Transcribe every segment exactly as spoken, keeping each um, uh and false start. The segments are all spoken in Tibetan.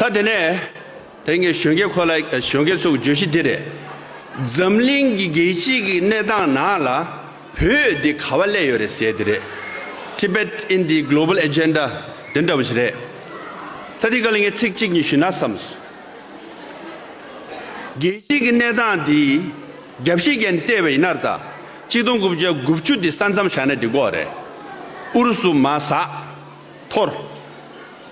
ད་དེ་ནས་དེ་ངས་གཞོན་སྐྱེས་ཁོ་ལ་གཞོན་སྐྱེས་ཚོའི་བརྗོད་གཞི་འདི་རེད། འཛམ་གླིང་གི་རྒྱལ་སྤྱི་གི་གནས་སྟངས་ནང་ལ་བོད་འདི་ག་བ་སླེབས་ཡོད་རེད་ཟེར་དེ་རེད། Tibet in the Global Agenda དེ་འདྲ་བོ་ཞིག་རེད། ད་འདི་ག་ལ་ངས་ཚིག་གཅིག་གཉིས་ཞུས་ན་བསམས་སོང་། རྒྱལ་སྤྱི་གི་གནས་སྟངས་འདི་རྒྱབ་བཤིག་བརྒྱབ་ནས་བལྟས་པ་ཡིན་ན་ད་གཅིག་སྟོང་དགུ་བརྒྱ་དགུ་བཅུ་དེ་ས་མཚམས་བཞག་ན་འགྲིག་གི་རེད། ཨུ་རུ་སུ་མར་ཟག་འཐོར།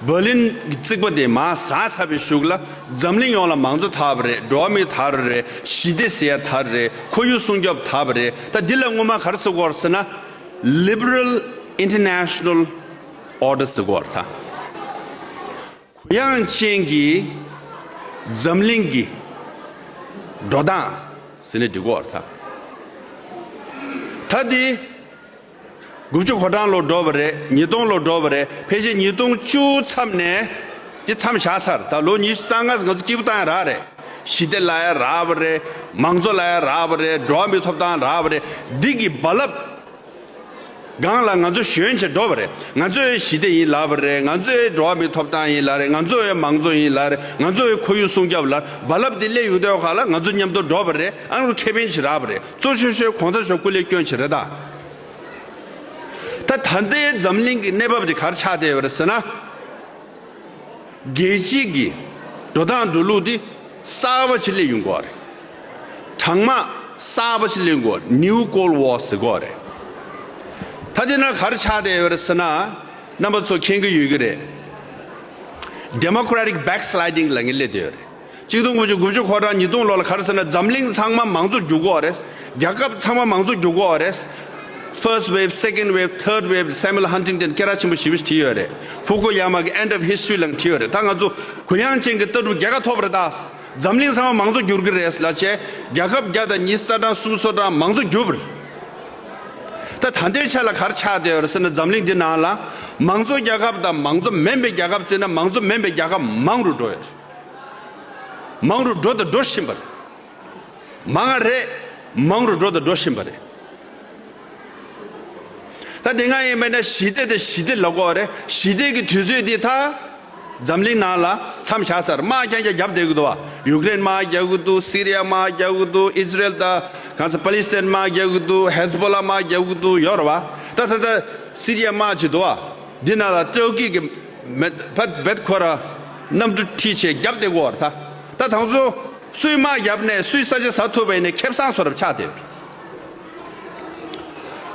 འབར་ལིན་གྱི་རྩིག་པ་དེ་མར་ཟག་ཚར་བའི་གཞུག་ལ་འཛམ་གླིང་ཡོངས་ལ་མང་གཙོ་དར་བ་རེད། འགྲོ་བ་མིའི་དར་བ་རེད། ཞི་བདེ་ཟེར་ཡ་དར་བ་རེད། ཁོར་ཡུག་སྲུང་སྐྱོབ་དར་བ་རེད། ད་འདི་ལ་སྔོན་མ་ག་རེ་ཟེར་གྱི་ཡོད་རེད་ཟེར་ན། Liberal International Order ཟེར་གྱི་ཡོད་རེད་ད། གུ་ཡངས་ཅན་གྱི་འཛམ་གླིང་གི་འགྲོ་སྟངས་ཟེར་ནས་འགྲིག་གི་ཡོད་རེད་ད། ད་འདི་དགུ་བཅུ་གོ་གྲངས་ལོ་འགྲོ་བ་རེད། ཉིས་སྟོང་ལོ་འགྲོ་བ་རེད། ཕལ་ཆེར་ཉིས་སྟོང་བཅུ་མཚམས་ནས་འདི་མཚམས་བཞག་ཚར། ད་ལོ་ཉི་ཤུ་རྩ་ལྔ་ང་ཚོ་སྐྱིད་པོ་བཏང་ཡ་རག་རེད། ཞི་བདེ་ལབ་ཡ་རག་པ་རེད། མང་གཙོ་ལབ་ཡ་རག་པ་རེད། འགྲོ་བ་མིའི་ཐོབ་ཐང་རག་པ་རེད། འདི་གི་རྦ་རླབས་སྒང་ལ་ང་ཚོ་ཞོན་བྱས་འགྲོ་བ་རེད། ང་ཚོའི་ཞི་བདེ་ཡིན་ལབ་པ་རེད། ང་ཚོའི་འགྲོ་བ་མིའི་ཐོབ་ཐང་ཡིན་ལབ་རེད། ང་ཚོའི་མང་གཙོ་ཡིན་ལབ་རེད། ང་ཚོའི་ཁོར་ཡུག་སྲུང་སྐྱོབ་ལ་རྦ་རླབས་འདི་སླེབས་ཡོང་དུས་སྒང་ལ་ང་ཚོ་མཉམ་དུ་འགྲོ་བ་རེད། ཨ་ནི་ཁེ་ཕན་ཅིག་རག་པ་རེད། གཙོ་ཆེ་ཤོས་གོང་ས་མཆོག་སྐུ་ལས་བསྐྱོན་བྱས་རེད་ད། ད་ད་ལྟའི་འཛམ་གླིང་གི་གནས་བབ་དེ་ག་རེ་ཆགས་བསྡད་ཡོད་རེད་ཟེར་ན། རྒྱལ་སྤྱི་གི་འགྲོ་སྟངས་འགྲོ་ལུགས་འདི་གསར་པ་ཅིག་སླེབས་ཡོང་གི་ཡོད་རེད། གྲང་དམག་གསར་པ་ཅིག་སླེབས་ཡོང་གི་ཡོད་རེད། New Cold War ཟེར་གྱི་ཡོད་རེད། ད་དེ་ན་ག་རེ་ཆགས་བསྡད་ཡོད་རེད་ཟེར་ན། རྣམ་པ་ཚོ་མཁྱེན་གྱི་ཡོད་ཀྱི་རེད། Democratic backsliding ལབ་མཁན་སླེབས་བསྡད་ཡོད་རེད། གཅིག་སྟོང་དགུ་བརྒྱ་དགུ་བཅུ་གོ་གྲངས་ཉིས་སྟོང་ལོ་ལ་ག་རེ་ཟེར་ན་འཛམ་གླིང་ཚང་མ་མང་གཙོ་འགྱུར་གྱི་ཡོད་རེད། རྒྱལ་ཁབ་ཚང་མ་མང་གཙོ་འགྱུར་གྱི་ཡོད་རེད། First wave, second wave, third wave, Samuel Huntington སྐད་གྲགས་ཆེན་པོ་ཞེ་པོ་ཅིག་བྲིས་ཡོད་རེད། ཧྥུ་ཀུ་ཡ་མ་གི་End of History ལབ་བྲིས་ཡོད་རེད། ད་ང་ཚོ་གུ་ཡངས་ཅན་གྱི་ལྟ་གྲུབ་རྒྱལ་ཁ་ཐོབ་པ་རེད་ད། འཛམ་གླིང་ཚང་མ་མང་གཙོ་འགྱུར་གྱི་རེད་ལབ་བྱས་རྒྱལ་ཁབ་བརྒྱ་དང་ཉི་ཤུ་རྩ་གྲངས་སུམ་ཅུ་སོ་གྲངས་མང་གཙོ་འགྱུར་བ་རེད། ད་ད་ལྟའི་ཆ་ལ་ག་རེ་ཆགས་བསྡད་ཡོད་རེད་ཟེར་ན་འཛམ་གླིང་འདི་ནང་ལ་མང་གཙོ་རྒྱལ་ཁབ་དང་མང་གཙོ་མིན་པའི་རྒྱལ་ཁབ་བརྩིས་ན་མང་གཙོ་མིན་པའི་རྒྱལ་ཁབ་མང་རུ་འགྲོ་ཡོད་རེད། མང་རུ་འགྲོ་དང་འགྲོ་བཞིན་པ་རེད། མང་བ་རེད། མང་རུ་འགྲོ་དང་འགྲོ་བཞིན་པ་རེད། ད་དེ་སྔ་ཡིན་པ་ན་ཞི་བདེ་དང་ཞི་བདེ་ལབ་ཀྱི་ཡོད་རེད། ཞི་བདེ་གི་དུས་ཚོད་འདི་ད་འཛམ་གླིང་ནང་ལ་མཚམས་བཞག་ཚར། དམག་རྐྱང་རྐྱང་བརྒྱབ་བསྡད་ཀྱི་འདུག་བ། ཡུཀ་རེན་དམག་རྒྱག་གི་འདུག་སི་རི་ཡ་དམག་རྒྱག་གི་འདུག་ཨི་ཟི་རེལ་དང་གང་ཟེར་པ་ལི་སི་ཐན་དམག་རྒྱག་གི་འདུག་ཧེ་ཟི་བྷོ་ལ་དམག་རྒྱག་གི་འདུག་ཡོད་རེད་བ། ད་ད་ད་སི་རི་ཡ་དམག་ཅིག་འདུག་བ། འདི་ནང་ལ་ཏུར་ཀི་གི་མེད་བད་བད་ཁོ་ར་གནམ་གྲུ་ཁྲིད་བྱས་བརྒྱབ་བསྡད་ཀྱི་ཡོད་རེད་ད། ད་དང་ཚོ་སུས་དམག་བརྒྱབ་ནས་སུས་ས་ཆ་ཟ་ཐུབ་པ་ཡིན་ནའི་ཁེ་བཟང་བཟོ་འདྲ་ཆགས་བསྡད་ཡོད་རེད།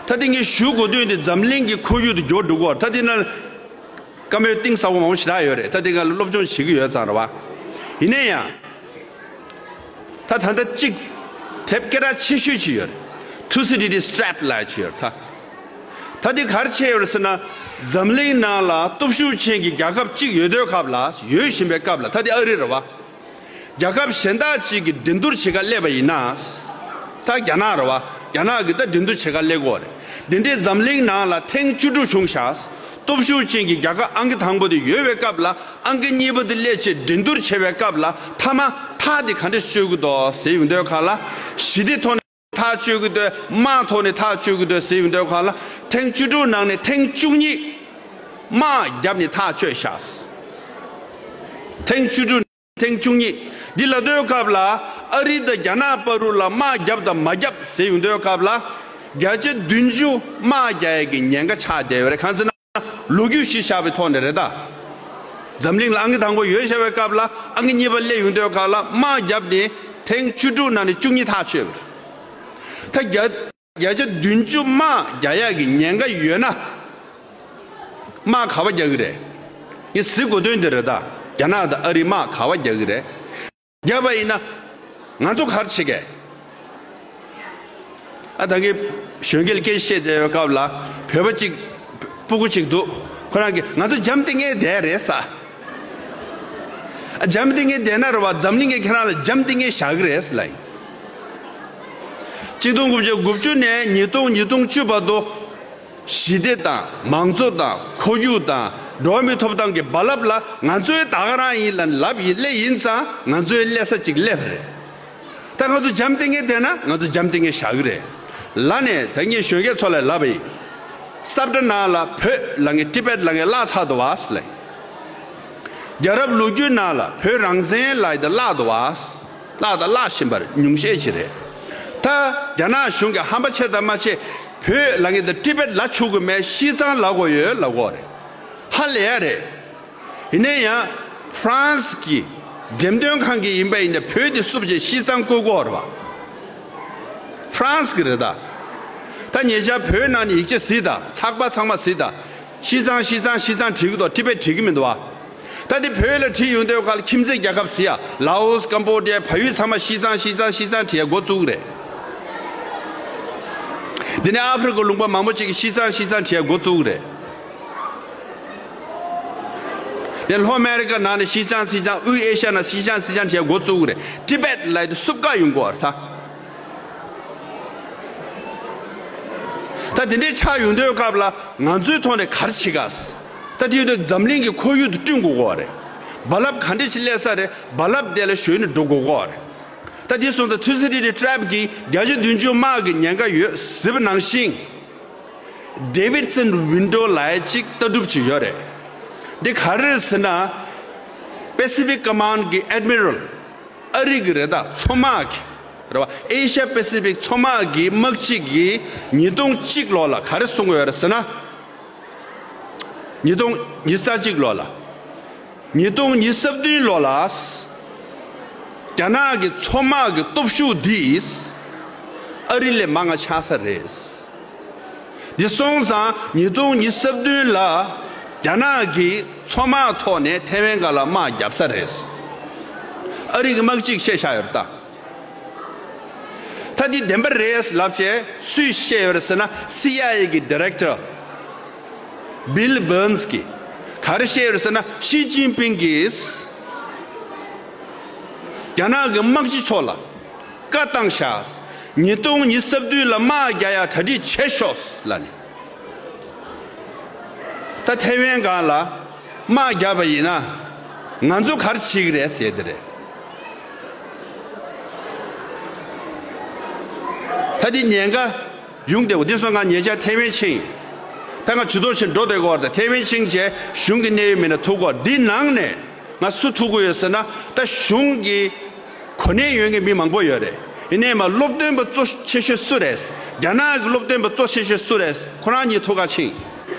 ད་དེ་ངས་ཞུ་དགོས་དོན་དེ་འཛམ་གླིང་གི་ཁོར་ཡུག་དེ་འགྱུར་འགྲོ་གི་ཡོད་རེད། ད་དེ་ན་བཀའ་མོལ་གཏིང་ཟབ་པོ་མང་པོ་ཞེ་དྲག་ཡོད་རེད། ད་དེ་ང་ལ་སློབ་སྦྱོང་བྱེད་ཀྱི་ཡོད་ཙང་རེད་བ། ཡིན་ན་ཡང་། ད་ད་ལྟ་གཅིག་དེབ་སྐད་གྲགས་ཆེ་ཤོས་ཅིག་ཡོད་རེད། Thucydides Trap ལབ་ཅིག་ཡོད་རེད་ད། ད་འདི་ག་རེ་བྱས་ཡོད་རེད་ཟེར་ན། འཛམ་གླིང་ནང་ལ་སྟོབས་ཤུགས་ཅན་གྱི་རྒྱལ་ཁབ་གཅིག་ཡོད་དུས་སྐབས་ལ་ཡོད་བཞིན་པའི་སྐབས་ལ་ད་འདི་ཨ་རི་རེད་བ། རྒྱལ་ཁབ་གཞན་དག་ཅིག་གིས་འགྲན་བསྡུར་བྱེད་ག་སླེབས་པ་ཡིན་ན། ད་རྒྱ་ནག་རེད་བ། རྒྱ་ནག་གིས་ད་འགྲན་བསྡུར་བྱེད་ག་སླེབས་ཀྱི་ཡོད་རེད། འདི་འདྲའི་འཛམ་གླིང་ནང་ལ་ཐེངས་བཅུ་དྲུག་བྱུང་ཤག་སྟོབས་ཤུགས་ཅན་གྱི་རྒྱལ་ཁབ་ཨང་ཀི་དང་པོ་དེ་ཡོད་པའི་སྐབས་ལ་ཨང་ཀི་གཉིས་པ་དེ་སླེབས་བྱས་འགྲན་བསྡུར་བྱེད་པའི་སྐབས་ལ་མཐའ་མ་ཐག་དེ་ག་འདྲ་གཅོད་ཀྱི་འདུག་ཟེར་ཡོང་དུས་སྒང་ལ་ཞི་བདེ་ཐོག་ནས་ཐག་གཅོད་ཀྱི་འདུག་དམག་ཐོག་ནས་ཐག་གཅོད་ཀྱི་འདུག་ཟེར་ཡོང་དུས་སྒང་ལ་ཐེངས་བཅུ་དྲུག་ནང་ནས་ཐེངས་བཅུ་གཉིས་དམག་བརྒྱབ་ནས་ཐག་གཅོད་ཤག་ཐེངས་བཅུ་དྲུག་ནས་ཐེངས་བཅུ་གཉིས། འདི་ལབ་དུས་སྐབས་ལ་ཨ་རི་དང་རྒྱ་ནག་བར་དུ་ལ་དམག་བརྒྱབ་དང་མ་བརྒྱབ་ཟེར་ཡོང་དུས་སྐབས་ལ་བརྒྱ་ཆ་བདུན་ཅུ་དམག་རྒྱག་ཡས་ཀྱི་ཉེན་ཁ་ཆགས་བསྡད་ཡོད་རེད། གང་ཟེར་ན། ལོ་རྒྱུས་གཞི་བཞག་པའི་ཐོག་ནས་རེད་ད། འཛམ་གླིང་ལ་ཨང་ཀི་དང་པོ་ཡོད་བཞག་པའི་སྐབས་ལ་ཨང་ཀི་གཉིས་པ་སླེབས་ཡོང་དུས་སྐབས་ལ་དམག་བརྒྱབ་ནས་ཐེངས་བཅུ་དྲུག་ནང་ནས་བཅུ་གཉིས་ཐག་ཆོད་པ་རེད། ད་བརྒྱ་བརྒྱ་ཆ་བདུན་ཅུ་དམག་རྒྱག་ཡག་གི་ཉེན་ཁ་ཡོད་ན། དམག་ག་པར་རྒྱག་གི་རེད། ངས་ཟེར་དགོས་དོན་འདི་རེད་ད། རྒྱ་ནག་དང་ཨ་རི་དམག་ག་པར་རྒྱག་གི་རེད། རྒྱབ་པ་ཡིན་ན། ང་ཚོ་ག་རེ་བྱེད་ཀྱི། ཨ་ད་གིན་གཞོན་སྐྱེས་ལ་སྐད་ཆ་བཤད་བསྡད་པའི་སྐབས་ལ་བོད་པ་གཅིག་སྤུ་གུ་གཅིག་འདུག་ཁོ་རང་གིས་ང་ཚོ་འཇམ་ཐིང་ངེ་བསྡད་རེད་ཟེར། ཨ་འཇམ་ཐིང་ངེ་བསྡད་ན་རེད་བ། འཛམ་གླིང་གིས་ཁྱེད་རང་ལ་འཇམ་ཐིང་ངེ་བཞག་གི་རེད་ཟེར་ལབ་ཡིན། གཅིག་སྟོང་དགུ་བརྒྱ་དགུ་བཅུ་ནས་ཉིས་སྟོང་ཉིས་སྟོང་བཅུ་བར་དུ། ཞི་བདེ་དང་མང་གཙོ་དང་ཁོར་ཡུག་དང་འགྲོ་བ་མིའི་ཐོབ་ཐང་གི་རྦ་རླབས་ལ་ང་ཚོའི་ད་ག་རང་ཡིན་ལབ་ཡིན་སླེབས་ཡིན་ཙང་ང་ཚོའི་སླེབས་ས་ཅིག་སླེབས་པ་རེད། ད་ང་ཚོ་འཇམ་ཐིང་ངེ་བསྡད་ན་ང་ཚོ་འཇམ་ཐིང་ངེ་བཞག་གི་རེད། ལ་ནས་ད་ངས་གཞོན་སྐྱེས་ཚོ་ལ་ལབ་པ་ཡིན། ས་བཀྲ་ནང་ལ་བོད་ལབ་མཁན་ཊི་བེཊ་ལབ་མཁན་བརླག་ཚར་འདུག་བ་ཟེར་ལབ་ཡིན། རྒྱལ་རབས་ལོ་རྒྱུས་ནང་ལ་བོད་རང་བཙན་ལབ་ཡ་དེ་བརླག་འདུག་བ། བརླག་དང་བརླག་བཞིན་པ་རེད། ཉུང་ཤས་ཅིག་རེད། ད་རྒྱ་ནག་གཞུང་གིས་ཧམ་པ་བྱས་དང་མ་བྱས་བོད་ལབ་མཁན་དེ་ཊི་བེཊ་ལབ་ཆོག་གི་མེད། ཤིས་ཙང་ལབ་དགོས་ཡོད་ལབ་དགོས་རེད། ཧ་ལས་ཡ་རེད། ཡིན་ན་ཡང་ཧྥ་རན་སི་གི་འགྲེམས་སྟོན་ཁང་གི་ཡིན་པ་ཡིན་ན་བོད་དེ་བསུབ་བྱས་ཤིས་ཙང་བཀོད་དགོས་རེད་བ། ཧྥ་རན་སི་གི་རེད་ད། ད་ཉེ་ཆར་བོད་ནང་ནས་ཡིག་ཆ་གཟིགས་དང་། ཚགས་པར་ཚང་མ་གཟིགས་དང་། ཤིས་ཙང་ཤིས་ཙང་ཤིས་ཙང་བྲིས་གི་འདུག་ཊི་བེཊ་བྲིས་གི་མི་འདུག་བ། ད་དེ་བོད་ལ་བྲིས་ཡོང་དུས་ག་ལ་ཁྱིམ་མཚེས་རྒྱལ་ཁབ་ཟེར་ཡ། ལའོ་སི། ཀམ་བོ་ཌི་ཡ། བལ་ཡུལ་ཚང་མ་ཤིས་ཙང་ཤིས་ཙང་ཤིས་ཙང་བྲིས་ཡ་འགོ་བཙུགས་རེད། དེ་ནས་ཨ་ཧྥེ་རི་ཁ་ལུང་པ་མང་པོ་ཅིག་གིས་ཤིས་ཙང་ཤིས་ཙང་བྲིས་ཡ་འགོ་བཙུགས་རེད། དེ་ལྷོ་ཨ་མེ་རི་ཀ་ནང་ནས་ཤིས་ཙང་ཤིས་ཙང་། དབུས་ཨེ་ཤ་ཡ་ནང་ཤིས་ཙང་ཤིས་ཙང་བྲིས་ཡ་འགོ་བཙུགས་རེད། ཊི་བེཊ་ལབ་ཡ་དེ་བསུབ་ག་ཡོང་གི་ཡོད་རེད་ད། ད་དེ་འདྲའི་ཆགས་ཡོང་དུས་སྐབས་ལ་ང་ཚོའི་ཐོག་ནས་ག་རེ་བྱེད་ག། ད་དེ་ཡོད་དུས་འཛམ་གླིང་གི་ཁོར་ཡུག་དེ་བསྐྲུན་དགོས་ཀྱི་རེད། རྦ་རླབས་ག་འདྲ་ཞིག་སླེབས་ས་རེད། རྦ་རླབས་དེ་ལ་གཞོལ་ནས་འགྲོ་དགོས་ཀྱི་རེད། ད་དེ་སོང་ཙང་ཐུ་སི་ཌི་ཊི་ཊེབ་ཀྱིས་བརྒྱ་ཆ་བདུན་ཅུ་དམག་གི་ཉེན་ཁ་ཡོད་ཟེར་བ་ནང་བཞིན། ཌེ་ཝིཌ་སན་ཝིན་ཌོ་ལབ་ཡ་གཅིག་ལྟ་གྲུབ་ཅིག་ཡོད་རེད། འདི་ག་རེ་རེད་ཟེར་ན། པེ་སི་ཕིག་ཀོ་མན་ཌི་གི་ཨེཌ་མི་རལ། ཨ་རི་གི་རེད་ད། མཚོ་དམག་གི་རེད་བ། ཨེ་ཤ་པེ་སི་ཕིག་མཚོ་དམག་གི་དམག་སྤྱི་གིས་ཉིས་སྟོང་གཅིག་ལོ་ལ་ག་རེ་གསུང་གི་ཡོད་རེད་ཟེར་ན། ཉིས་སྟོང་ཉི་ཤུ་རྩ་གཅིག་ལོ་ལ། ཉིས་སྟོང་ཉི་ཤུ་རྩ་བདུན་ལོ་ལ། རྒྱ་ནག་གི་མཚོ་དམག་གི་སྟོབས་ཤུགས་འདི་ཨ་རི་ལས་མང་ང་ཆགས་ས་རེད། འདི་སོང་ཙང་ཉིས་སྟོང་ཉི་ཤུ་རྩ་བདུན་ལ་རྒྱ་ནག་གིས་མཚོ་དམག་ཐོག་ནས་ཐའེ་ཝན་སྒང་ལ་དམག་བརྒྱབ་ས་རེད། ཨ་རི་གི་དམག་སྤྱིས་བཤད་བཞག་ཡོད་རེད་ད། ད་འདི་བདེན་པ་རེད་ལབ་བྱས་སུས་བཤད་ཡོད་རེད་ཟེར་ན། སི་ཨའི་ཨེ་གི་ཌི་རེག་ཊར་བྷིལ་བྷར་ནས་ཀྱིས་ག་རེ་བཤད་ཡོད་རེད་ཟེར་ན། ཞི་ཅིན་ཕིང་གིས་རྒྱ་ནག་གི་དམག་སྤྱི་ཚོ་ལ་བཀའ་བཏང་བཞག་ཉིས་སྟོང་ཉི་ཤུ་རྩ་བདུན་ལ་དམག་རྒྱག་ཡ་གྲ་སྒྲིག་བྱེད་ཤོག་ལབ་ནས། ད་ཐའེ་ཝན་སྒང་ལ་དམག་བརྒྱབ་པ་ཡིན་ན་ང་ཚོ་ག་རེ་བྱེད་ཀྱི་རེད་ཟེར་དེ་རེད། ད་འདི་ཉེན་ཁ་ཡོང་བསྡད་ཡོད། འདི་སོང་ང་ཉེ་ཆར་ཐའེ་ཝན་ཕྱིན། ད་ང་ཇུས་གཏོགས་ཕྱིན་འགྲོ་བསྡད་ཀྱི་ཡོད་རེད། ཐའེ་ཝན་ཕྱིན་བྱས་གཞུང་གི་གནད་ཡོད་མི་སྣ་ཐུག་གི་ཡོད་རེད། འདི་ནང་ནས་ང་སུ་ཐུག་གི་ཡོད་ཟེར་ན། ད་གཞུང་གི་གོ་གནས་ཡོད་མཁན་མི་མང་པོ་ཡོད་རེད། ཡིན་ནའི་མ་སློབ་སྟོན་པ་གཙོ་ཆེ་ཤོས་སུ་རེད། རྒྱ་ནག་གི་སློབ་སྟོན་པ་གཙོ་ཆེ་ཤོས་སུ་རེད། ཁོ་རང་གཉིས་ཐུག་ག་ཕྱིན།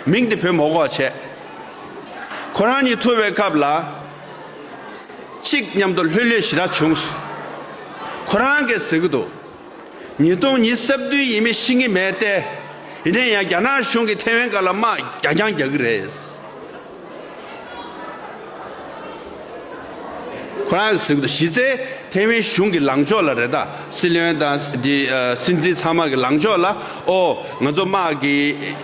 མིང་དེ་བོད་མ་གོ་བ་བྱས། ཁོ་རང་གཉིས་ཐུག་པའི་སྐབས་ལ་གཅིག་མཉམ་དུ་ལྷོད་ལྷོད་ཞེ་དྲག་བྱུང་། ཁོ་རང་གིས་ཟེར་གྱི་འདུག་ཉིས་སྟོང་ཉི་ཤུ་རྩ་བདུན་ཡིན་མིན་ཤེས་ཀྱི་མེད་དེ། ཡིན་ན་ཡང་རྒྱ་ནག་གཞུང་གིས་ཐའེ་ཝན་སྒང་ལ་དམག་རྒྱ་རྐྱང་རྒྱག་གི་རེད། ཁོ་རང་གིས་ཟེར་གྱི་འདུག་གཞི་རྩའི་ཐའེ་ཝན་གཞུང་གི་ལངས་ཕྱོགས་ལ་རེད་ད། སྲིད་བློན་དང་འདི་ཨ་སྲིད་འཛིན་ཚང་མ་གི་ལངས་ཕྱོགས་ལ། ཨོ་ང་ཚོ་དམག་གི་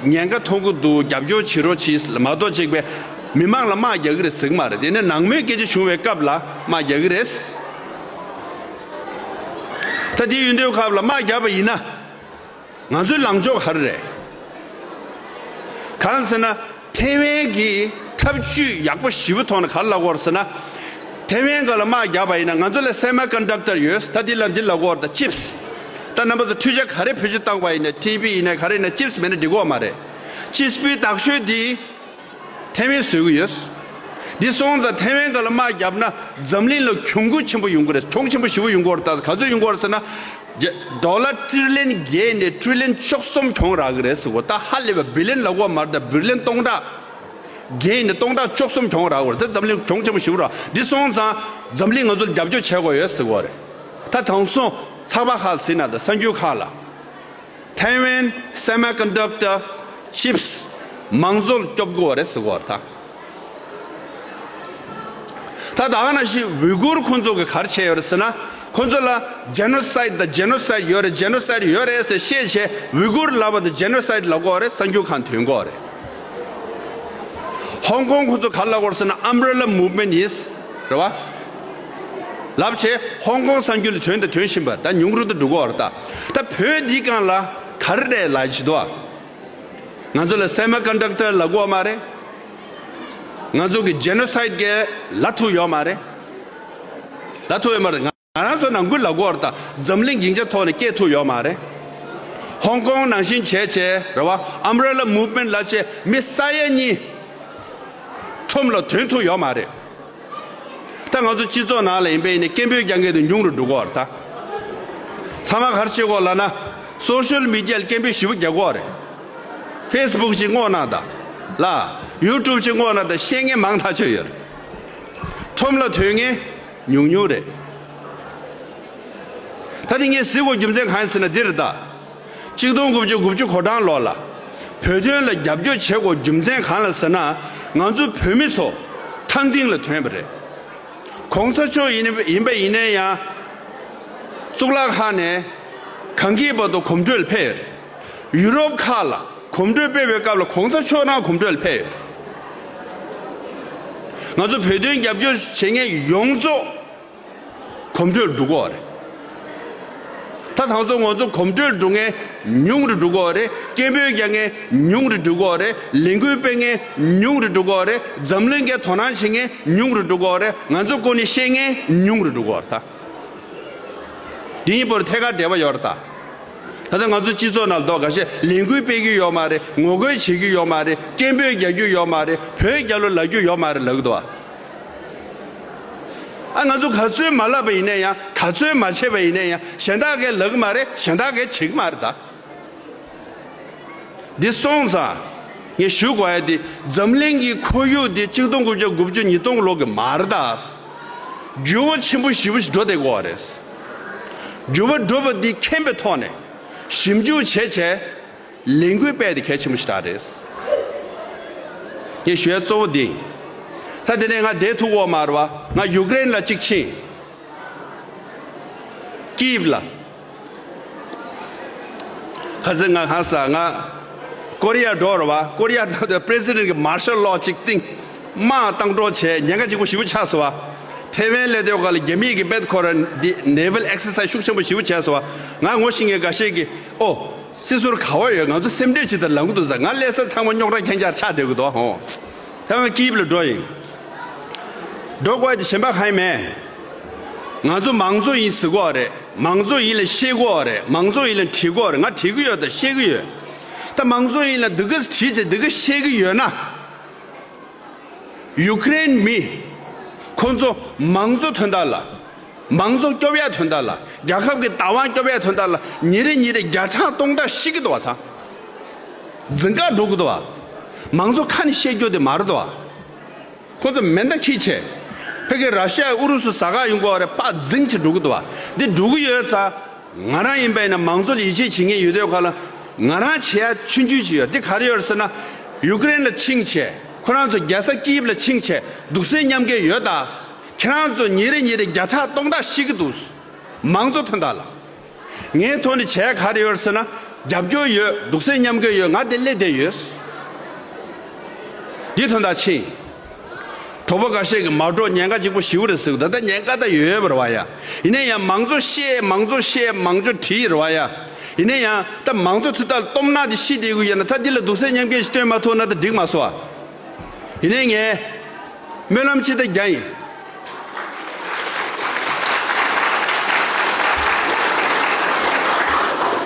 ཉེན་ཁ་མཐོང་གི་འདུག་རྒྱབ་སྐྱོར་བྱེད་རོགས་གྱིས་མ་གཏོགས་གཅིག་པའི་མི་མང་ལ་དམག་རྒྱག་གི་རེད་ཟེར་གྱི་མ་རེད། དེ་ནས་ནང་མོལ་སྐད་ཆ་བྱུང་བའི་སྐབས་ལ་དམག་རྒྱག་གི་རེད། ད་དེ་ཡིན་དུས་སྐབས་ལ་དམག་བརྒྱབ་པ་ཡིན་ན། ང་ཚོའི་ལངས་ཕྱོགས་ག་རེ་རེད། གང་ཟེར་ན། ཐའེ་ཝན་གྱི་ཐབས་ཇུས་ཡག་པོ་ཞེ་པོ་ཐོག་ནས་ག་རེ་ལབ་ཀྱི་ཡོད་རེད་ཟེར་ན། ཐའེ་ཝན་སྒང་ལ་དམག་བརྒྱབ་པ་ཡིན་ན་ང་ཚོ་ལ་སེ་མི་ཀོན་ཌག་ཊར་ཡོད། ད་འདི་ལ་འདི་ལབ་ཀྱི་ཡོད་རེད་ད། ཅིབ་སི། ད་རྣམ་པ་ཚོ་འཕྲུལ་ཆས་ག་རེ་བེད་སྤྱོད་བཏང་པ་ཡིན་ན། ཊི་བི་ཡིན་ན་ག་རེ་ཡིན་ན་ཅིབ་སི་མེད་ན་འགྲིག་གི་ཡོད་མ་རེད། ཅིབ་སི་པུའི་དག་ཤོས་འདི་ཐའེ་ཝན་བཟོ་གི་ཡོད། འདི་སོང་ཙང་ཐའེ་ཝན་སྒང་ལ་དམག་བརྒྱབ་ན་འཛམ་གླིང་ལ་གྱོང་གུན་ཆེན་པོ་ཡོང་གི་རེད། གྱོང་ཆེན་པོ་ཞེ་པོ་ཡོང་གི་ཡོད་རེད་ད། ག་ཚོད་ཡོང་གི་ཡོད་རེད་ཟེར་ན། རྒྱ་ཌོ་ལར་ཊི་རི་ལི་ཡན་བརྒྱད་ནས་ཊི་རི་ལི་ཡན་བཅུ་གསུམ་གྱོང་རག་གི་རེད་ཟེར་གོ། ད་ཧ་ལས་པ་བྷི་ལི་ཡན་ལབ་ཀྱི་ཡོད་མ་རེད་ད། བྷི་ལི་ཡན་སྟོང་ཕྲག་བརྒྱད་ནས་སྟོང་ཕྲག་བཅུ་གསུམ་གྱོང་རག་གི་རེད། ད་འཛམ་གླིང་གྱོང་ཆེན་པོ་ཞེ་པོ་རག་འདི་སོང་ཙང་འཛམ་གླིང་ང་ཚོ་ལ་རྒྱབ་སྐྱོར་བྱེད་དགོས་ཡོད་ཟེར་གོ་རེད། ད་དེང་སང་ཚགས་པར་ཁག་ལ་གཟིགས་ན་ད་གསར་འགྱུར་ཁག་ལ། ཐའེ་ཝན་སེ་མི་ཀོན་ཌག་ཊར་ཅིབ་སི་མང་གཙོ་ལ་སྐྱོབ་དགོས་པ་རེད་ཟེར་གོ་བ་རེད་ད། ད་ད་ག་ནང་བཞིན་ཝི་གུར་ཁོང་ཚོ་གིས་ག་རེ་བྱས་ཡོད་རེད་ཟེར་ན། ཁོང་ཚོ་ལ་ཇེ་ནོ་སའིཌ་དང་ཇེ་ནོ་སའིཌ་ཡོད་རེད། ཇེ་ནོ་སའིཌ་ཡོད་རེད་ཟེར་བཤད་བྱས་ཝི་གུར་ལབ་པ་དང་ཇེ་ནོ་སའིཌ་ལབ་ཀྱི་ཡོད་རེད། གསར་འགྱུར་ཁག་ཐོན་ཀྱི་ཡོད་རེད། ཧོང་ཀོང་ཁོང་ཚོ་ག་རེ་ལབ་ཀྱི་ཡོད་རེད་ཟེར་ན། ཨམ་བྷི་རེ་ལ་མུབ་མེན་ཊི་ཡིས། རེད་བ། ལབ་བྱས་ཧོང་ཀོང་གསར་འགྱུར་ལ་ཐོན་དང་ཐོན་བཞིན་པ། ད་ཉུང་རུ་དུ་འགྲོ་གི་ཡོད་རེད་ད། ད་བོད་འདིའི་སྒང་ལ་ག་རེ་རེད་ལབ་བྱེད་དོ། ང་ཚོ་ལ་སེ་མི་ཀོན་ཌག་ཊར་ལབ་ཀྱི་ཡོད་མ་རེད། ང་ཚོ་གི་ཇེ་ནོ་སའིཌ་གི་ལབ་ཐུབ་ཡོད་མ་རེད། ལབ་ཐུབ་ཡོད་མ་རེད། ང་ང་རང་ཚོ་ནང་ཁུལ་ལབ་ཀྱི་ཡོད་རེད་ད། འཛམ་གླིང་སྡིངས་ཆ་ཐོག་ནས་སྐད་ཐུབ་ཡོད་མ་རེད། ཧོང་ཀོང་ནང་བཞིན་བྱས་བྱས་རེད་བ། ཨམ་བྷི་རེ་ལ་མུབ་མེན་ཊི་ལབ་བྱས་མི་ས་ཡ་གཉིས་ཁྲོམ་ལ་ཐོན་ཐུབ་ཡོད་མ་རེད། ད་ང་ཚོ་སྤྱི་ཚོགས་ནང་ལ་ཡིན་པ་ཡིན་ནའི་སྐད་འབོད་རྒྱག་མཁན་དེ་ཉུང་རུ་འགྲོ་གི་ཡོད་རེད་ད། ཚང་མ་ག་རེ་བྱེད་དགོས་ལབ་ན། སོ་ཤལ་མི་ཌི་ཡ་ལ་སྐད་འབོད་ཞེ་པོ་རྒྱག་གི་ཡོད་རེད། ཕེ་སི་བུག་ཅིག་སྔོག་གནང་དང་། ལ། ཡུ་ཊུབ་ཅིག་སྔོག་གནང་དང་། བཤད་མཁན་མང་ཐག་ཆོད་ཡོད་རེད། ཁྲོམ་ལ་ཐོན་མཁན་ཉུང་ཉུང་རེད། ད་དེ་ངས་གཟིགས་དགོས་རྒྱུ་མཚན་གང་ཡིན་ཟེར་ན་འདི་རེད་ད། གཅིག་སྟོང་དགུ་བརྒྱ་དགུ་བཅུ་གོ་གྲངས་ལོ་ལ་བོད་དོན་ལ་རྒྱབ་སྐྱོར་བྱེད་དགོས་རྒྱུ་མཚན་གང་ལ་ཟེར་ན། ང་ཚོ་བོད་མི་ཚོ་ཐང་སྟེང་ལ་ཐོན་པ་རེད། གོང་ས་མཆོག་ཡིན་ཡིན་པ་ཡིན་ན་ཡང་། གཙུག་ལག་ཁང་ནས་གངས་སྐྱིད་བར་དུ་གོམ་བགྲོད་ལ་ཕེབས་ཡོད་རེད། ཡུ་རོབ་ཁག་ལ་གོམ་བགྲོད་སྤེལ་བའི་སྐབས་ལ་གོང་ས་མཆོག་རང་གོམ་བགྲོད་ལ་ཕེབས་ཡོད་རེད། ང་ཚོ་བོད་དོན་རྒྱབ་སྐྱོར་བྱེད་མཁན་ཡོངས་རྫོགས་གོམ་བགྲོད་འགྲོ་གི་ཡོད་རེད། ད་ད་ཚོ་ང་ཚོ་གོམ་བགྲོད་འགྲོ་མཁན་ཉུང་རུ་འགྲོ་གི་ཡོད་རེད། སྐད་འབོད་རྒྱག་མཁན་ཉུང་རུ་འགྲོ་གི་ཡོད་རེད། ལས་འགུལ་སྤེལ་མཁན་ཉུང་རུ་འགྲོ་གི་ཡོད་རེད། འཛམ་གླིང་གི་དོ་སྣང་བྱེད་མཁན་ཉུང་རུ་འགྲོ་གི་ཡོད་རེད། ང་ཚོ་སྐོར་ནས་བཤད་མཁན་ཉུང་རུ་འགྲོ་གི་ཡོད་རེད་ད། དེ་ཡིན་པར་ཐད་ཀར་འབྲེལ་བ་ཡོད་རེད་ད། ད་ལྟ་ང་ཚོ་སྤྱི་ཚོགས་ནང་ལ་ལྡོག་འགའ་ཤས་ལས་འགུལ་སྤེལ་གྱི་ཡོད་མ་རེད། ངོ་རྒོལ་བྱེད་ཀྱི་ཡོད་མ་རེད། སྐད་འབོད་རྒྱག་རྒྱུ་ཡོད་མ་རེད། བོད་རྒྱལ་ལོ་ལབ་རྒྱུ་ཡོད་མ་རེད་ལབ་ཀྱི་འདུག་བ། ཨ། ང་ཚོ་ག་ཚོད་མ་ལབ་པ་ཡིན་ན་ཡང་། ག་ཚོད་མ་བྱས་པ་ཡིན་ན་ཡང་། གཞན་དག་གིས་ལབ་ཀྱི་མ་རེད། གཞན་དག་གིས་བྱེད་ཀྱི་མ་རེད་ད། འདི་སོང་ཙང་། ངས་ཞུ་དགོས་ཡ་འདི། འཛམ་གླིང་གི་ཁོར་ཡུག་འདི་གཅིག་སྟོང་དགུ་བརྒྱ་དགུ་བཅུ་ཉིས་སྟོང་ལོ་གི་མ་རེད་ད། འགྱུར་བ་ཆེན་པོ་ཞེ་པོ་ཞིག་འགྲོ་བསྡད་ཀྱི་ཡོད་རེད། འགྱུར་བ་འགྲོ་བ་འདི་མཁྱེན་པའི་ཐོག་ནས་ཞིབ་འཇུག་བྱས་བྱས། ལས་འགུལ་སྤེལ་དེ་གལ་ཆེན་པོ་ཞིག་རེད། ངས་ཞུ་ཡ་གཙོ་བོ་འདི། ད་དེ་ནས་ང་བསྡད་ཐུབ་ཀྱི་ཡོད་མ་རེད་བ། ང་ཡུཀ་རེན་ལ་གཅིག་ཕྱིན། ཀིབ་ལ། ཁ་སང་ང་ཧ་ས་ང་ཀོ་རི་ཡ་འགྲོ་རེད་བ། ཀོ་རི་ཡ་འགྲོ་དུས་པི་རེ་སི་ཌེན་གྱི་མར་ཤལ་ལོ་གཅིག་བཏིང་། དམག་བཏང་འགྲོ་བྱས། ཉེན་ཁ་ལྗིད་པོ་ཞེ་པོ་ཆགས་སོང་བ། ཐེ་ཝན་སླེབས་དུས་སྒང་ལ་རྒྱ་མི་གི་སྦད་ཁོ་ར་འདི་ནེ་ཝལ་ཨེག་སར་སའི་ཤུགས་ཆེན་པོ་ཞེ་པོ་བྱས་སོང་བ། ང་ངོ་ཤེས་མཁན་འགའ་ཤས་ཀྱིས། ཨོ། སྲིད་ཟུར་ག་བ་ཡོད། ང་ཚོ་སེམས་ཁྲལ་ཅིག་དང་ལངས་ཀྱི་འདུག་ཟེར། ང་སླེབས་ས་ཚང་མ་རྙོག་དྲ་རྐྱང་རྐྱང་ཆགས་བསྡད་ཀྱི་འདུག་ཧོ། ད་ང་ཀིབ་ལ་འགྲོ་ཡིན། འགྲོ་དགོས་ཡ་དེ་གཞན་པ་གང་ཡང་མེད། ང་ཚོ་མང་གཙོ་ཡིན་ཟེར་གྱི་ཡོད་རེད། མང་གཙོ་ཡིན་ལབ་བཤད་ཀྱི་ཡོད་རེད། མང་གཙོ་ཡིན་ལབ་དྲིས་ཀྱི་ཡོད་རེད། ང་དྲིས་ཀྱི་ཡོད་དང་བཤད་ཀྱི་ཡོད། ད་མང་གཙོ་ཡིན་ལབ་འདི་ག་དྲིས་བྱས་འདི་ག་བཤད་ཀྱི་ཡོད་ན། ཡུཀ་རེན་མི་ཁོ་ཚོ་མང་གཙོ་དོན་དག་ལ། མང་གཙོ་སྐྱོབ་ཡ་དོན་དག་ལ། རྒྱལ་ཁབ་ཀྱི་བདག་དབང་སྐྱོབ་ཡ་དོན་དག་ལ་ཉིན་རེ་ཉིན་རེ་བརྒྱ་ཕྲག་སྟོང་ཕྲག་ཤི་གི་འདུག་བ་ད། འཛིང་ག་འགྲོ་གི་འདུག་བ། མང་གཙོ་ཁ་ནས་བཤད་རྒྱུ་དེ་མ་རེད་འདུག་བ། ཁོ་ཚོ་མེ་མདའ་འཁྱེར་བྱས། ཕ་གི་ར་ཤི་ཡ་ཨུ་རུ་སུ་ཟ་ག་ཡོང་གི་ཡོད་རེད། ཕར་འཛིང་བྱས་འགྲོ་གི་འདུག་བ། འདི་འགྲོ་གི་ཡོད་ཙང་། ང་རང་ཡིན་པ་ཡིན་ན་མང་གཙོ་ལ་ཡིད་ཆེས་བྱེད་མཁན་ཡོད་དུས་ག་ལ། ང་རང་བྱེད་ཡ་ཆུང་ཆུང་ཞིག་ཡོད། འདི་ག་རེ་ཡོད་རེད་ཟེར་ན། ཡུཀ་རེན་ལ་ཕྱིན་བྱས། ཁོ་རང་ཚོ་རྒྱལ་ས་ཀིབ་ལ་ཕྱིན་བྱས། འདུག་སེམས་མཉམ་སྐྱེད་ཡོད་ད། ཁྱེད་རང་ཚོ་ཉིན་རེ་ཉིན་རེ་བརྒྱ་ཕྲག་སྟོང་ཕྲག་ཤི་གི་འདུག། མང་གཙོ་དོན་དག་ལ། ངའི་ཐོག་ནས་བྱས་ག་རེ་ཡོད་ཟེར་ན། རྒྱབ་སྐྱོར་ཡོད། འདུག་སེམས་མཉམ་སྐྱེད་ཡོད། ང་དེ་སླེབས་བསྡད་ཡོད། འདི་དོན་དག་ཕྱིན། གྲོགས་པོ་འགའ་ཤས་ཀྱིས་མ་འགྲོ། ཉེན་ཁ་ལྗིད་པོ་ཞེ་པོ་རེད་ཟེར་གི། ད་ལྟ་ཉེན་ཁ་ད་ཡོད་ཡོད་པ་རེད་བ་ཡ། ཡིན་ན་ཡང་མང་གཙོ་བཤད། མང་གཙོ་བཤད། མང་གཙོ་བྲིས་རེད་བ་ཡ། ཡིན་ན་ཡང་ད་མང་གཙོ་ཚོ་ད་སྟོབས་ན་དེ་ཤི་བསྡད་གི་ཡོད་ན། ད་འདི་ལ་འདུག་སེམས་མཉམ་སྐྱེད་ཞིག་སྟོན་མ་ཐུབ་ན་ད་འགྲིག་མ་སོང་བ། ཡིན་ནའི་ངས་སྨོན་ལམ་ཅིག་ད་རྒྱག་ཡིན།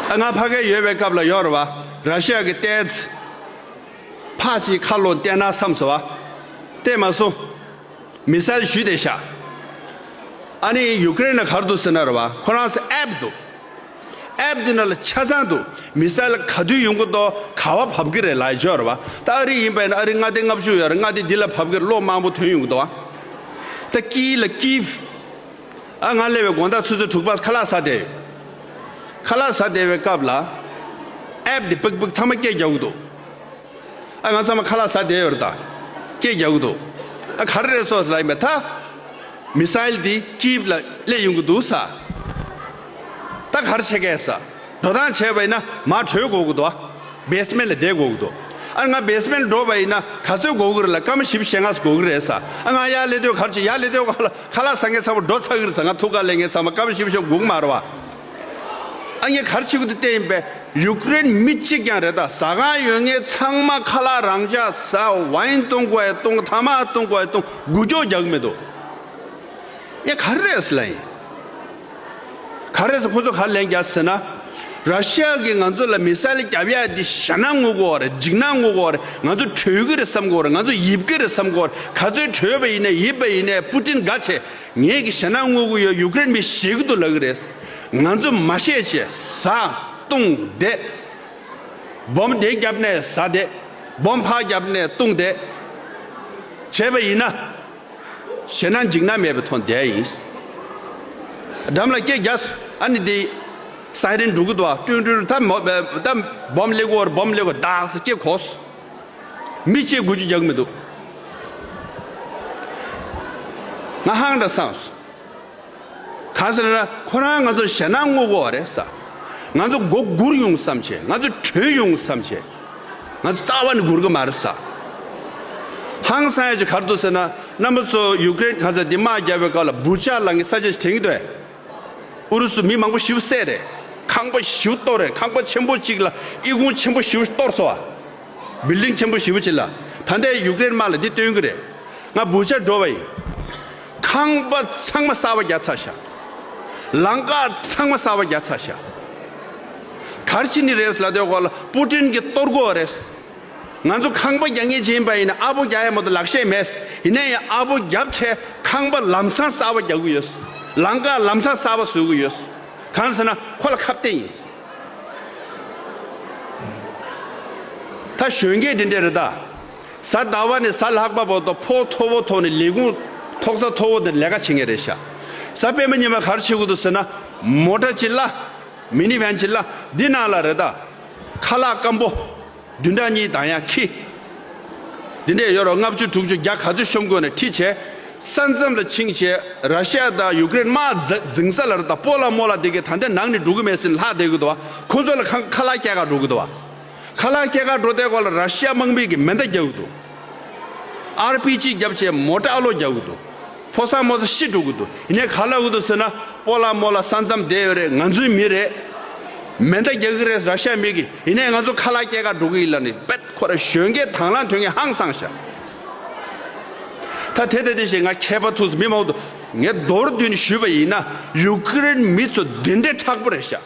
ཨ། ང་ཕ་གིར་ཡོད་པའི་སྐབས་ལ་ཡོད་རེད་བ། ར་ཤི་ཡ་གི་ཏེས་ཕག་ཅིག་ཁ་ལོ་བསྟན་ན་བསམ་སོང་བ། བསྟན་མ་སོང་། མི་སེལ་གཞུས་བསྡད་ཤག། ཨ་ནི་ཡུཀ་རེན་ལ་ག་རེ་འདུག་ཟེར་ན་རེད་བ། ཁོ་རང་ཚོ་ཨེབ་འདུག། ཨེབ་འདི་ནང་ལ་ཆ་ཚང་འདུག། མི་སེལ་ག་དུས་ཡོང་གི་འདུག། ག་བ་བབས་ཀྱི་རེད་ལབ་ཡ་ཅིག་ཡོད་རེད་བ། ད་ཨ་རི་ཡིན་པ་ཡིན་ན་ཨ་རི་མངའ་སྡེ་ལྔ་བཅུ་ཡོད་རེད། མངའ་སྡེ་འདི་ལ་བབས་ཀྱི་རེད། གློག་མང་པོ་ཐོན་ཡོང་གི་འདུག་བ། ད་ཀི་ལ་ཀིབ། ཨ། ང་སླེབས་པའི་དགོང་དག་ཆུ་ཚོད་དྲུག་པ་ཁ་ལག་ཟ་བསྡད་ཡོད། ཁ་ལག་ཟ་བསྡད་པའི་སྐབས་ལ། ཨེབ་འདི་པིག་པིག་ཚང་མ་སྐད་རྒྱག་གི་འདུག། ཨ། ང་ཚང་མ་ཁ་ལག་ཟ་བསྡད་ཡོད་རེད་ད། སྐད་རྒྱག་གི་འདུག། ཨ། ག་རེ་རེད་སོ་ལབ་ཡིན་པས། ད་མི་སེལ་འདི་ཀིབ་ལ་སླེབས་ཡོང་གི་འདུག་ཟེར། ད་ག་རེ་བྱེད་ཀྱི་ཟེར། འགྲོ་སྟངས་བྱས་པ་ཡིན་ན་མར་བྲོས་དགོས་ཀྱི་འདུག། བ། བེ་སི་མེན་ལ་བསྡད་དགོས་ཀྱི་འདུག། ཨ། ང་བེ་སི་མེན་འགྲོ་བ་ཡིན་ན་ག་ཚོད་དགོས་ཀྱི་རེད་ལབ། སྐར་མ་བཞི་བཅུ་ཞེ་ལྔ་ཙམ་དགོས་ཀྱི་རེད་ཟེར། ཨ། ང་ཡར་སླེབས་དུས་ག་རེ་བྱེད། ཡར་སླེབས་དུས་ཁ་ལག་ཁ་ལག་ཟ་མཁན་ཚང་མ་འགྲོ་ཚར་གྱི་རེད་ཟེར། ང་ཐུག་ག་སླེབས་མཁན་ཚང་མ་སྐར་མ་བཞི་བཅུ་ཞིག་སྒུག་མ་རེད་བ། ཨ། ངས་ག་རེ་བྱེད་དགོས་འདུག་བལྟས་ཡིན་པས། ཡུཀ་རེན་མི་གཅིག་ཀྱང་རེད་ད། ཟ་ཁང་ཡོད་མཁན་ཚང་མ་ཁ་ལག་རང་འཇགས་ཟ། ཝའིན་གཏོང་དགོས་ཡ་གཏོང་། ཐ་མག་གཏོང་དགོས་ཡ་གཏོང་། འགུལ་སྐྱོད་རྒྱག་གི་མི་འདུག། ངས་ག་རེ་རེད་ཟེར་ལབ་ཡིན། ག་རེ་ཟེར། ཁོ་ཚོ་ག་རེ་ལན་བརྒྱབ་ཟེར་ན། ར་ཤི་ཡ་གིས་ང་ཚོ་ལ་མི་སེལ་རྒྱབ་ཡ་འདི་ཞེད་སྣང་ངུ་གི་ཡོད་རེད། འཇིགས་སྣང་ངུ་གི་ཡོད་རེད། ང་ཚོ་བྲོས་ཀྱི་རེད་བསམ་གི་ཡོད་རེད། ང་ཚོ་ཡིབ་ཀྱི་རེད་བསམ་གི་ཡོད་རེད། ག་ཚོད་བྲོས་པ་ཡིན་ནའི་ཡིབ་པ་ཡིན་ནའི་པུ་ཏིན་དགའ་བྱས། ངས་ཀྱི་ཞེད་སྣང་མངོན་གྱི་ཡོད། ཡུཀ་རེན་མི་ཤི་གི་འདུག་ལབ་ཀྱི་རེད། ང་ཚོ་མ་ཤེས་བྱས་ཟ་བཏུང་བསྡད། སྦོམ་དེ་བརྒྱབ་ནས་ཟ་བསྡད། སྦོམ་ཕར་བརྒྱབ་ནས་བཏུང་བསྡད། བྱས་པ་ཡིན་ན། ཞེད་སྣང་འཇིགས་སྣང་མེད་པའི་ཐོག་བསྡད་ཡིན། འགྲམ་ལ་སྐད་རྒྱག་སོང་། ཨ་ནི་དེ་སའི་རན་འགྲོ་གི་འདུག་བ། ཀྲུང་ཀྲུང་ད་མོ་ད་སྦོམ་ལེགས་འོར་སྦོམ་ལེགས་འོར་བདག་ས་སྐད་གོ་སོང་། མི་གཅིག་འགུལ་རྒྱུ་རྒྱག་མི་འདུག་ང་ཧང་འདྲ་སངས་སོང་། གང་ཟེར་ན་ཁོ་རང་ང་ཚོར་ཞེད་སྣང་དངོས་པོ་རེད་ས། ང་ཚོ་མགོ་སྒུར་ཡོང་བསམ་བྱས། ང་ཚོ་བྲོས་ཡོང་བསམ་བྱས། ང་ཚོ་རྩ་བ་ནས་སྒུར་གི་མ་རེད་ས། ཧང་སང་ཡ་ཅིག་ག་རེ་འདུག་ཟེར་ན། རྣམ་པ་ཚོ་ཡུཀ་རེན་གང་ཟེར་འདི་དམག་བརྒྱབ་པའི་སྐབས་ལ་བུ་ཆ་ལབ་མཁན་ས་ཆ་ཞིག་དྲན་གྱི་འདུག་ཨུ་རུ་སུ་མི་མང་པོ་ཞེ་པོ་བསད་རེད། ཁང་པ་ཞེ་པོ་གཏོར་རེད། ཁང་པ་ཆེན་པོ་གཅིག་ལ་ཨི་ཁུང་ཆེན་པོ་ཞེ་པོ་གཏོར་སོང་བ། བིལ་ཌིང་ཆེན་པོ་ཞེ་པོ་ཅིག་ལ། ད་ལྟའི་ཡུཀ་རེན་དམག་ལ་འདི་སྟོན་གྱི་རེད། ང་བུ་ཆ་འགྲོ་བ་ཡིན། ཁང་པ་ཚང་མ་གསར་པ་རྒྱག་ཚར་ཤག་ལམ་ཁ་ཚང་མ་གསར་པ་རྒྱག་ཚར་ཤག་ག་རེ་བྱེད་ནི་རེད་ལབ་དུས་སྐབས་ལ་པུ་ཏིན་གྱིས་གཏོར་དགོས་རེད། ང་ཚོ་ཁང་པ་རྒྱག་མཁན་ཅིག་ཡིན་པ་ཡིན་ན་ཨ་ཕོ་རྒྱག་ཡ་མ་གཏོགས་ལག་ཤེས་མེད། ཡིན་ན་ཡང་ཨ་ཕོ་རྒྱབ་བྱས་ཁང་པ་ལམ་སང་གསར་པ་རྒྱག་གི་ཡོད། ལམ་ཁ་ལམ་སང་གསར་པ་བཟོ་གི་ཡོད། གང་ཟེར་ན་ཁོ་ལ་ཁ་གཏད་ཡིན། ད་གཞོན་སྐྱེས་དེ་འདྲས་རེད་ད། གཟའ་ཟླ་བ་ནས་གཟའ་ལྷག་པ་བར་དུ་ཕོགས་མཐོ་པོ་ཐོག་ནས་ལས་ཁུངས་ཐོག་ས་མཐོ་པོ་དེར་ལས་ཀ་བྱེད་མཁན་རེད་ཤག་གཟའ་སྤེན་པ་ཉི་མ་ག་རེ་བྱེད་དགོས་འདུག་ཟེར་ན། མོ་ཊ་ཅིག་གླ། མི་ནི་ཝན་ཅིག་གླ། འདི་ནང་ལ་རེད་ད། ཁ་ལག་སྐམ་པོ། བདུན་ཕྲག་གཉིས་ལྡང་ཡ་ཁྱི། འདི་འདྲས་ཡོད་རོགས། ལྔ་བཅུ་དྲུག་ཅུ་བརྒྱ་ག་ཚོད་ཤོམ་དགོས་ནས་ཁྲིད་བྱས། ས་མཚམས་ལ་ཕྱིན་བྱས། ར་ཤི་ཡ་དང་ཡུཀ་རེན་དམག་འཛིང་ས་ལ་རེད་ད། སྤོ་ལགས་རྨོ་ལགས་དེ་གས་ད་ལྟ་ནང་ནས་འགྲོ་གི་མེད་ཟེར་ནས་ལྷག་བསྡད་གི་འདུག་བ། ཁོ་ཚོ་ལ་ཁ་ཁ་ལག་སྐྱེལ་ག་འགྲོ་གི་འདུག་བ། ཁ་ལག་སྐྱེལ་ག་འགྲོ་དུས་སྐབས་ལ་ར་ཤི་ཡ་དམག་མི་གིས་མེ་མདའ་རྒྱག་གི་འདུག་ཨར་པི་ཇི་བརྒྱབ་བྱས་མོ་ཊ་ཨ་ལོ་རྒྱག་གི་འདུག་ཕོ་གསར་མོ་གསར་ཤི་འགྲོ་གི་འདུག་ཡིན་ནའི་ག་ལབ་གི་འདུག་ཟེར་ན། སྤོ་ལགས་རྨོ་ལགས་ས་མཚམས་བསྡད་ཡོད་རེད། ང་ཚོའི་མི་རེད། མེ་མདའ་རྒྱག་གི་རེད་ར་ཤི་ཡ་མི་གིས། ཡིན་ནའི་ང་ཚོ་ཁ་ལག་སྐྱེལ་ག་འགྲོ་གི་ཡིན་ལབ་ནས་དཔེ་ཁོ་རང་གཞོན་སྐྱེས་དང་བླངས་ཐོན་མཁན་ཧང་སངས་ཤག་ད་དེ་ལྟ་དེ་བཞིན་ང་མཁས་པ་ཐུགས་སུ་མི་མང་པོ་འདུག་ངས་མདོར་བསྡུས་ནས་ཞུས་པ་ཡིན་ན་ཡུ་ཀེ་རེན་མི་ཚོ་འདི་འདྲའི་མཁྲེགས་པོ་རེད་ཤག་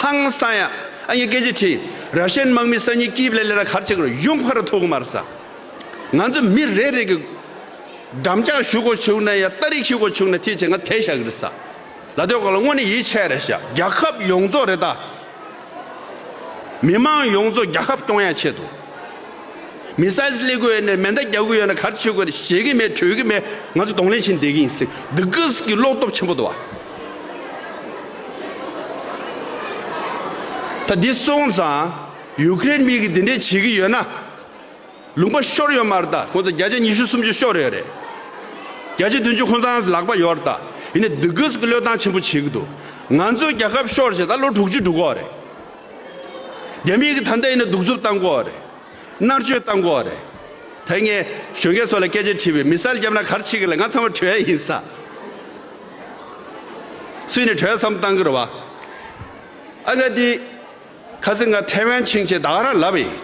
ཧང་སང་ཡ། ཨ་ངས་སྐད་ཆ་དྲིས། ར་ཤན་དམག་མི་སང་ཉིན་ཀིབ་ལ་སླེབས་ན་ག་རེ་བྱེད་ཀྱི་རེད། ཡུམ་ཁ་ར་ཐུག་གི་མ་རེད་ས། ང་ཚོ་མི་རེ་རེ་གི་འགྲམ་ལྕག་གཞུ་དགོས་བྱུང་ན་ཡ་སྟ་རེ་འཁྱེར་དགོས་བྱུང་ན་ཐེ་བྱེད་ང་དེད་བཞག་གི་རེད་ས། ལབ་དུས་སྐབས་ལ་དངོས་གནས་ཡིད་ཆེས་རེད་ཤག་རྒྱལ་ཁབ་ཡོངས་རྫོགས་རེད་ད། མི་མང་ཡོངས་རྫོགས་རྒྱལ་ཁབ་སྐྱོང་ཡ་ཆེད་དུ། མི་སལ་སླེབས་དགོས་ཡོད་ནས་མེ་མདའ་རྒྱག་དགོས་ཡོད་ན་ག་རེ་བྱེད་དགོས་རེད། བྱེད་ཀྱི་མེད། གྲོལ་གྱི་མེད། ང་ཚོ་གདོང་ལེན་བྱེད་བསྡད་ཀྱི་ཡིན་ཟེར། འདི་ག་ཟིག་གི་བློ་སྟོབས་ཆེན་པོ་འདུག་བ། ད་འདི་སོང་ཙང་ཡུ་ཀེ་རེན་མི་གིས་འདི་འདྲས་བྱེད་ཀྱི་ཡོད་ན། ལུང་པ་ཤོར་ཡོད་མ་རེད་ད། ཁོང་ཚོ་བརྒྱ་ཆ་ཉི་ཤུ་སུམ་ཅུ་ཤོར་ཡོད་རེད། བརྒྱ་ཆ་བདུན་ཅུ་ཁོང་ཚོ་ལག་པ་ཡོད་རེད་ད། ཡིན་ནའི་འདི་ག་ཟིག་གི་བློས་བཏང་ཆེན་པོ་བྱེད་ཀྱི་འདུག་ང་ཚོའི་རྒྱལ་ཁབ་ཤོར་བྱས་ད་ལོ་དྲུག་ཅུ་འགྲོ་གི་ཡོད་རེད། རྒྱ་མི་གིས་ད་ལྟ་ཡིན་ན་གདུག་རྩུབ་བཏང་གི་ཡོད་རེད། མནར་གཅོད་བཏང་གི་ཡོད་རེད། ད་ངས་གཞོན་སྐྱེས་ཚོ་ལ་སྐད་ཆ་དྲིས་པས། མི་སལ་བརྒྱབ་ན་ག་རེ་བྱེད་ཀྱི་ལབ། ང་ཚང་མ་བྲོས་ཡ་ཡིན་ས། སུས་ནས་བྲོས་བསམ་བཏང་གི་རེད་བ། ཨ་ང་འདི། ཁ་སང་ང་ཐེ་ཝན་ཕྱིན་བྱས་ད་ག་རང་ལབ་ཡིན།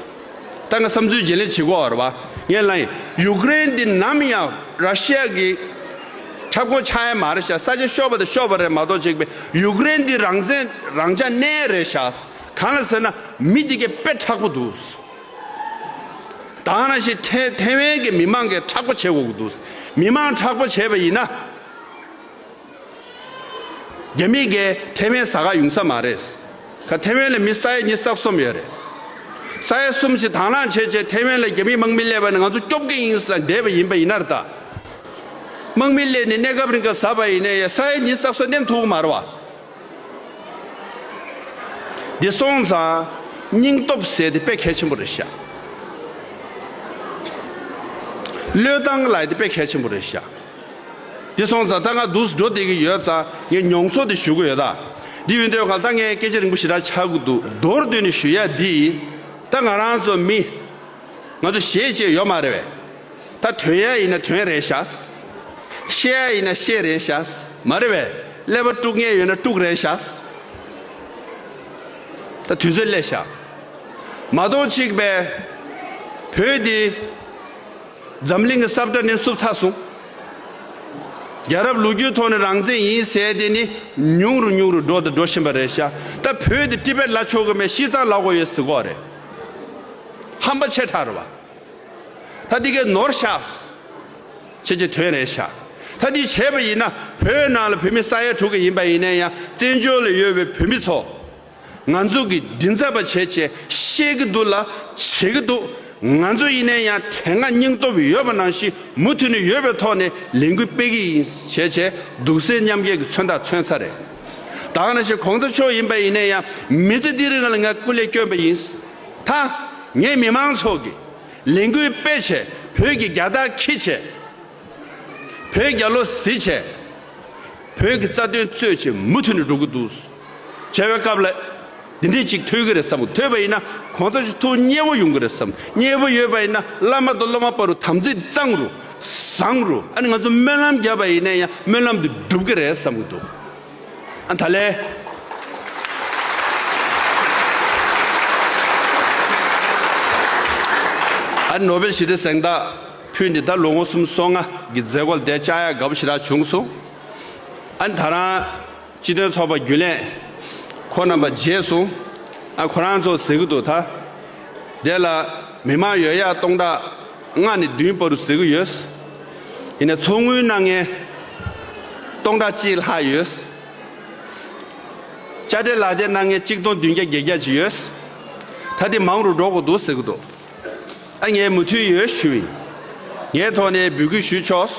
ད་ང་བསམ་ཚུལ་བརྗེ་ལེན་བྱེད་དགོས་པ་རེད་བ། ངས་ལབ་ཡིན། ཡུ་ཀེ་རེན་འདི་ནམ་ཡང་ར་ཤི་ཡ་གི་ཁྱབ་ཁོངས་ཆགས་ཡ་མ་རེད་ཤག་ས་ཆ་ཤོར་བ་དང་ཤོར་བ་རེད་མ་གཏོགས་གཅིག་པས་ཡུ་ཀེ་རེན་འདི་རང་བཙན་རང་འཇགས་གནས་རེད་ཤག་གང་ལ་ཟེར་ན་མི་འདི་གས་དཔེ་མཁྲེགས་པོ་འདུག་ད་ག་ནང་བཞིན་ཐེ་ཐེ་ཝན་གྱི་མི་མང་གས་མཁྲེགས་པོ་བྱེད་དགོས་ཀྱི་འདུག་མི་མང་མཁྲེགས་པོ་བྱས་པ་ཡིན་ན། རྒྱ་མི་གིས་ཐེ་ཝན་ཟ་ག་ཡོང་ས་མ་རེད། ཁ་ཐེ་ཝན་ལ་མི་ས་ཡ་ཉི་ཤུ་རྩ་གསུམ་ཡོད་རེད། ས་ཡ་གསུམ་ཞིག་དང་བླངས་བྱས་བྱས་ཐེ་ཝན་ལ་རྒྱ་མི་དམག་མི་སླེབས་པ་ན་ང་ཚོ་སྐྱོབ་ཀྱི་ཡིན་ཟེར་ལབ་བསྡད་པ་ཡིན་པ་ཡིན་ན་རེད་ད། དམག་མི་སླེབས་ནས་གནས་སྐབས་རིང་ག་ཟ་བ་ཡིན་ན་ཡང་ས་ཡ་ཉི་ཤུ་རྩ་གསུམ་ནེམ་ཐུབ་ཀྱི་མ་རེད་བ། འདི་སོང་ཙང་། སྙིང་སྟོབས་ཟེར་དེ་དཔེ་གལ་ཆེན་པོ་རེད་ཤག་བློས་བཏང་ལབ་དེ་དཔེ་གལ་ཆེན་པོ་རེད་ཤག་འདི་སོང་ཙང་ད་ང་འདུག་འགྲོ་བསྡད་ཀྱི་ཡོད་ཙང་ངས་མྱོང་ཚོར་དེ་ཞུ་གི་ཡོད་ད། འདི་ཡིན་དུས་གང་ལྟར་ངས་སྐད་ཆ་རིང་པོ་ཞེ་དྲག་ཆགས་ཀྱི་འདུག་མདོར་བསྡུས་ནས་ཞུ་ཡ་འདི་ཡིན། ད་ང་རང་ཚོ་མི། ང་ཚོ་གཞས་བཅས་ཡོད་མ་རེད་བས། ད་ཐོན་ཡ་ཡིན་ན་ཐོན་རེད་ཤག་བཤད་ཡ་ཡིན་ན་བཤད་རེད་ཤག་མ་རེད་བས། ཀླད་པ་དཀྲུག་མཁན་ཡོད་ན་དཀྲུག་རེད་ཤག་ད་དུས་ཚོད་སླེབས་ཤག་མ་གཏོགས་གཅིག་པས། བོད་འདི་འཛམ་གླིང་གི་ས་བཀྲ་ནས་བསུབ་ཚར་སོང་། རྒྱལ་རབས་ལོ་རྒྱུས་ཐོག་ནས་རང་བཙན་ཡིན་ཟེར་དེ་ནི་ཉུང་རུ་ཉུང་རུ་འགྲོ་དང་འགྲོ་བཞིན་པ་རེད་ཤག་ད་བོད་འདི་ཏི་པེད་ལ་ཆོག་གི་མེད། ཤི་ཙང་ལ་གོ་ཡོད་ཟེར་གོ་རེད། ཧམ་པ་ཆེ་དྲགས་རེད་བ། ད་འདི་གའི་ནོར་ཤག་ཆེ་ཆེ་དོན་རེད་ཤག་ད་འདི་བྱས་པ་ཡིན་ན་བོད་ནང་ལ་བོད་མི་ས་ཡ་དྲུག་གི་ཡིན་པ་ཡིན་ན་ཡང་བཙན་བྱོལ་ལ་ཡོད་པའི་བོད་མི་ཚོ། ང་ཚོ་གི་མགྲིན་ཚབ་པ་བྱས་བྱས་བཤད་ཀྱི་འདུག་ལ་བྱེད་ཀྱི་འདུག་ང་ཚོ་ཡིན་ན་ཡང་དྲན་ང་སྙིང་སྟོབས་ཡོད་པ་ནང་བཞིན་མུ་མཐུད་ནས་ཡོད་པའི་ཐོག་ནས་ལས་འགུལ་སྤེལ་གྱི་ཡིན་བྱས་བྱས་སྡུག་སྲན་མཉམ་སྐྱེད་ཀྱི་མཚོན་རྟགས་མཚོན་ས་རེད། ད་ག་ནང་བཞིན་གོང་ས་མཆོག་ཡིན་པ་ཡིན་ན་ཡང་མི་ཚེ་འདི་རིང་ལ་ང་སྐུ་ལས་བསྐྱོན་པ་ཡིན། ད་ངས་མི་མང་ཚོ་གི་ལས་འགུལ་སྤེལ་བྱས་བོད་ཀྱི་རྒྱལ་དར་འཁྱེར་བྱས། བོད་རྒྱལ་ལོ་གཟིགས་བྱས། བོད་ཀྱི་རྩ་དོན་རྩོད་བྱས་མུ་མཐུད་ནས་འགྲོ་གི་འདུག་བྱ་བའི་སྐབས་ལ་འདི་འདྲའི་ཅིག་ཐོས་ཀྱི་རེད་བསམ་གི་ཐོས་པ་ཡིན་ན་གོང་ས་མཆོག་ཐུགས་མཉེས་པོ་ཡོང་གི་རེད་བསམ། མཉེས་པོ་ཡོད་པ་ཡིན་ན་བླ་མ་དང་སློབ་མ་བར་དུ་དམ་ཚིག་གཙང་རུ་བཟང་རུ་ཨ་ནི་ང་ཚོ་སྨོན་ལམ་བརྒྱབ་པ་ཡིན་ན་ཡང་སྨོན་ལམ་འདི་འགྲུབ་ཀྱི་རེད་བསམ་གི་འདུག་ཨ་ད་ལས། ཨ་ནི་ནོ་བེལ་ཞི་བདེ་གཟེངས་རྟགས་ཕུལ་ནས་ད་ལོ་ངོ་སུམ་ཅུ་སོ་ལྔ་གི་མཛད་སྒོ་ལ་བསྡད་བཅར་ཡག་དགའ་པོ་ཞེ་དྲག་བྱུང་སོང་། ཨ་ནི་ད་རང་སྤྱི་མཐུན་ཚོགས་པ་རྒྱུན་ལས་ཁོང་རྣམ་པ་མཇལ་སོང་། ཨ་ཁོ་རང་ཚོ་ཟེར་གི་འདུག་ད་དེ་ལ་མི་མང་ཡོད་ཡག་སྟོང་ཕྲག་ལྔ་ནས་བདུན་བར་དུ་ཟེར་གི་ཡོད། ཡིན་ནའི་ཚོགས་དངུལ་གནང་མཁན་སྟོང་ཕྲག་གཅིག་ལྷག་ཡོད། དཔྱ་ཁྲལ་ལག་དེབ་གནང་མཁན་གཅིག་སྟོང་བདུན་བརྒྱ་བརྒྱད་བརྒྱ་ཅིག་ཡོད། ད་དེ་མང་རུ་འགྲོ་དགོས་འདུག་ཟེར་གི་འདུག་ཨ་ངས་མུ་མཐུད་ཡོད་ཞུ་ཡིན། ངའི་ཐོག་ནས་འབོད་སྐུལ་ཞུས་ཆོག་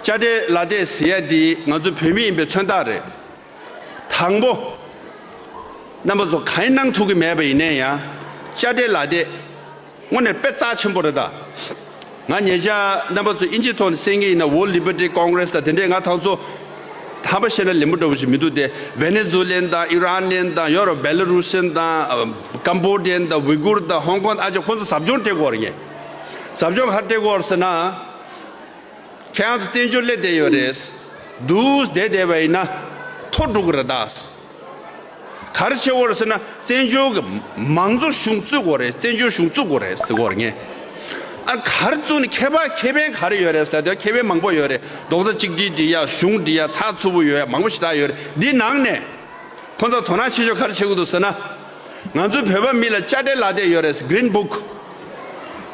དཔྱ་ཁྲལ་ལག་དེབ་ཟེར་ཡ་འདི་ང་ཚོ་བོད་མི་ཡིན་པའི་མཚོན་རྟགས་རེད། དང་པོ། རྣམ་པ་ཚོ་གང་ཡིན་གནང་ཐུབ་ཀྱི་མེད་པ་ཡིན་ནའི་ཡང་། དཔྱ་ཁྲལ་ལག་དེབ། དངོས་གནས་དཔེ་རྩ་ཆེན་པོ་རེད་ད། ང་ཉེ་ཆར་རྣམ་པ་ཚོ་ཨིན་ཇི་ཐོག་ནས་གསན་གྱི་ཡིན་ན་World Liberty Congress ད་དེ་འདྲས་ང་ཐང་ཚོ། ཧམ་པ་བཤད་ན་ལེན་པོ་འདྲ་པོ་ཞིག་མི་འདུག་སྟེ། Venezuelan་དང་Iranian་དང་ཡོ་རོབ་Belarusian་དང་Cambodian་དང་Uyghur་དང་Hong Kong་ཨ་ཅག་ཁོང་ཚོ་ཟབ་སྦྱོང་སྤྲད་དགོས་རེད་ངས། ཟབ་སྦྱོང་ག་རེ་སྤྲད་དགོས་རེད་ཟེར་ན། ཁྱེད་རང་ཚོ་བཙན་བྱོལ་སླེབས་བསྡད་ཡོད་རེད། འདུག་བསྡད་བསྡད་པ་ཡིན་ན་འཐོར་འགྲོ་གི་རེད་ད། ག་རེ་བྱེད་དགོས་རེད་ཟེར་ན་བཙན་བྱོལ་གྱི་མང་གཙོ་གཞུང་བཙུགས་དགོས་རེད། བཙན་བྱོལ་གཞུང་བཙུགས་དགོས་རེད་ཟེར་གྱི་ཡོད་རེད་ངས། ཨ་ག་རེ་བཙུགས་ནས་ཁེ་ཕན་ཁེ་ཕན་ག་རེ་ཡོད་རེད་ཟེར་དུས་ཁེ་ཕན་མང་པོ་ཡོད་རེད། རྡོག་རྩ་གཅིག་སྒྲིལ་སྒྲིག་ཡ་གཞུང་སྒྲིག་ཡ་ཚགས་ཚུད་པོ་ཡོད་ཡ་མང་པོ་ཞེ་དྲག་ཡོད་རེད། འདི་ནང་ནས་ཁོང་ཚོ་དོ་སྣང་ཆེ་ཤོས་ག་རེ་བྱེད་དགོས་འདུག་ཟེར་ན། ང་ཚོའི་བོད་པ་མི་ལ་དཔྱ་ཁྲལ་ལག་དེབ་ཡོད་རེད། Green Book།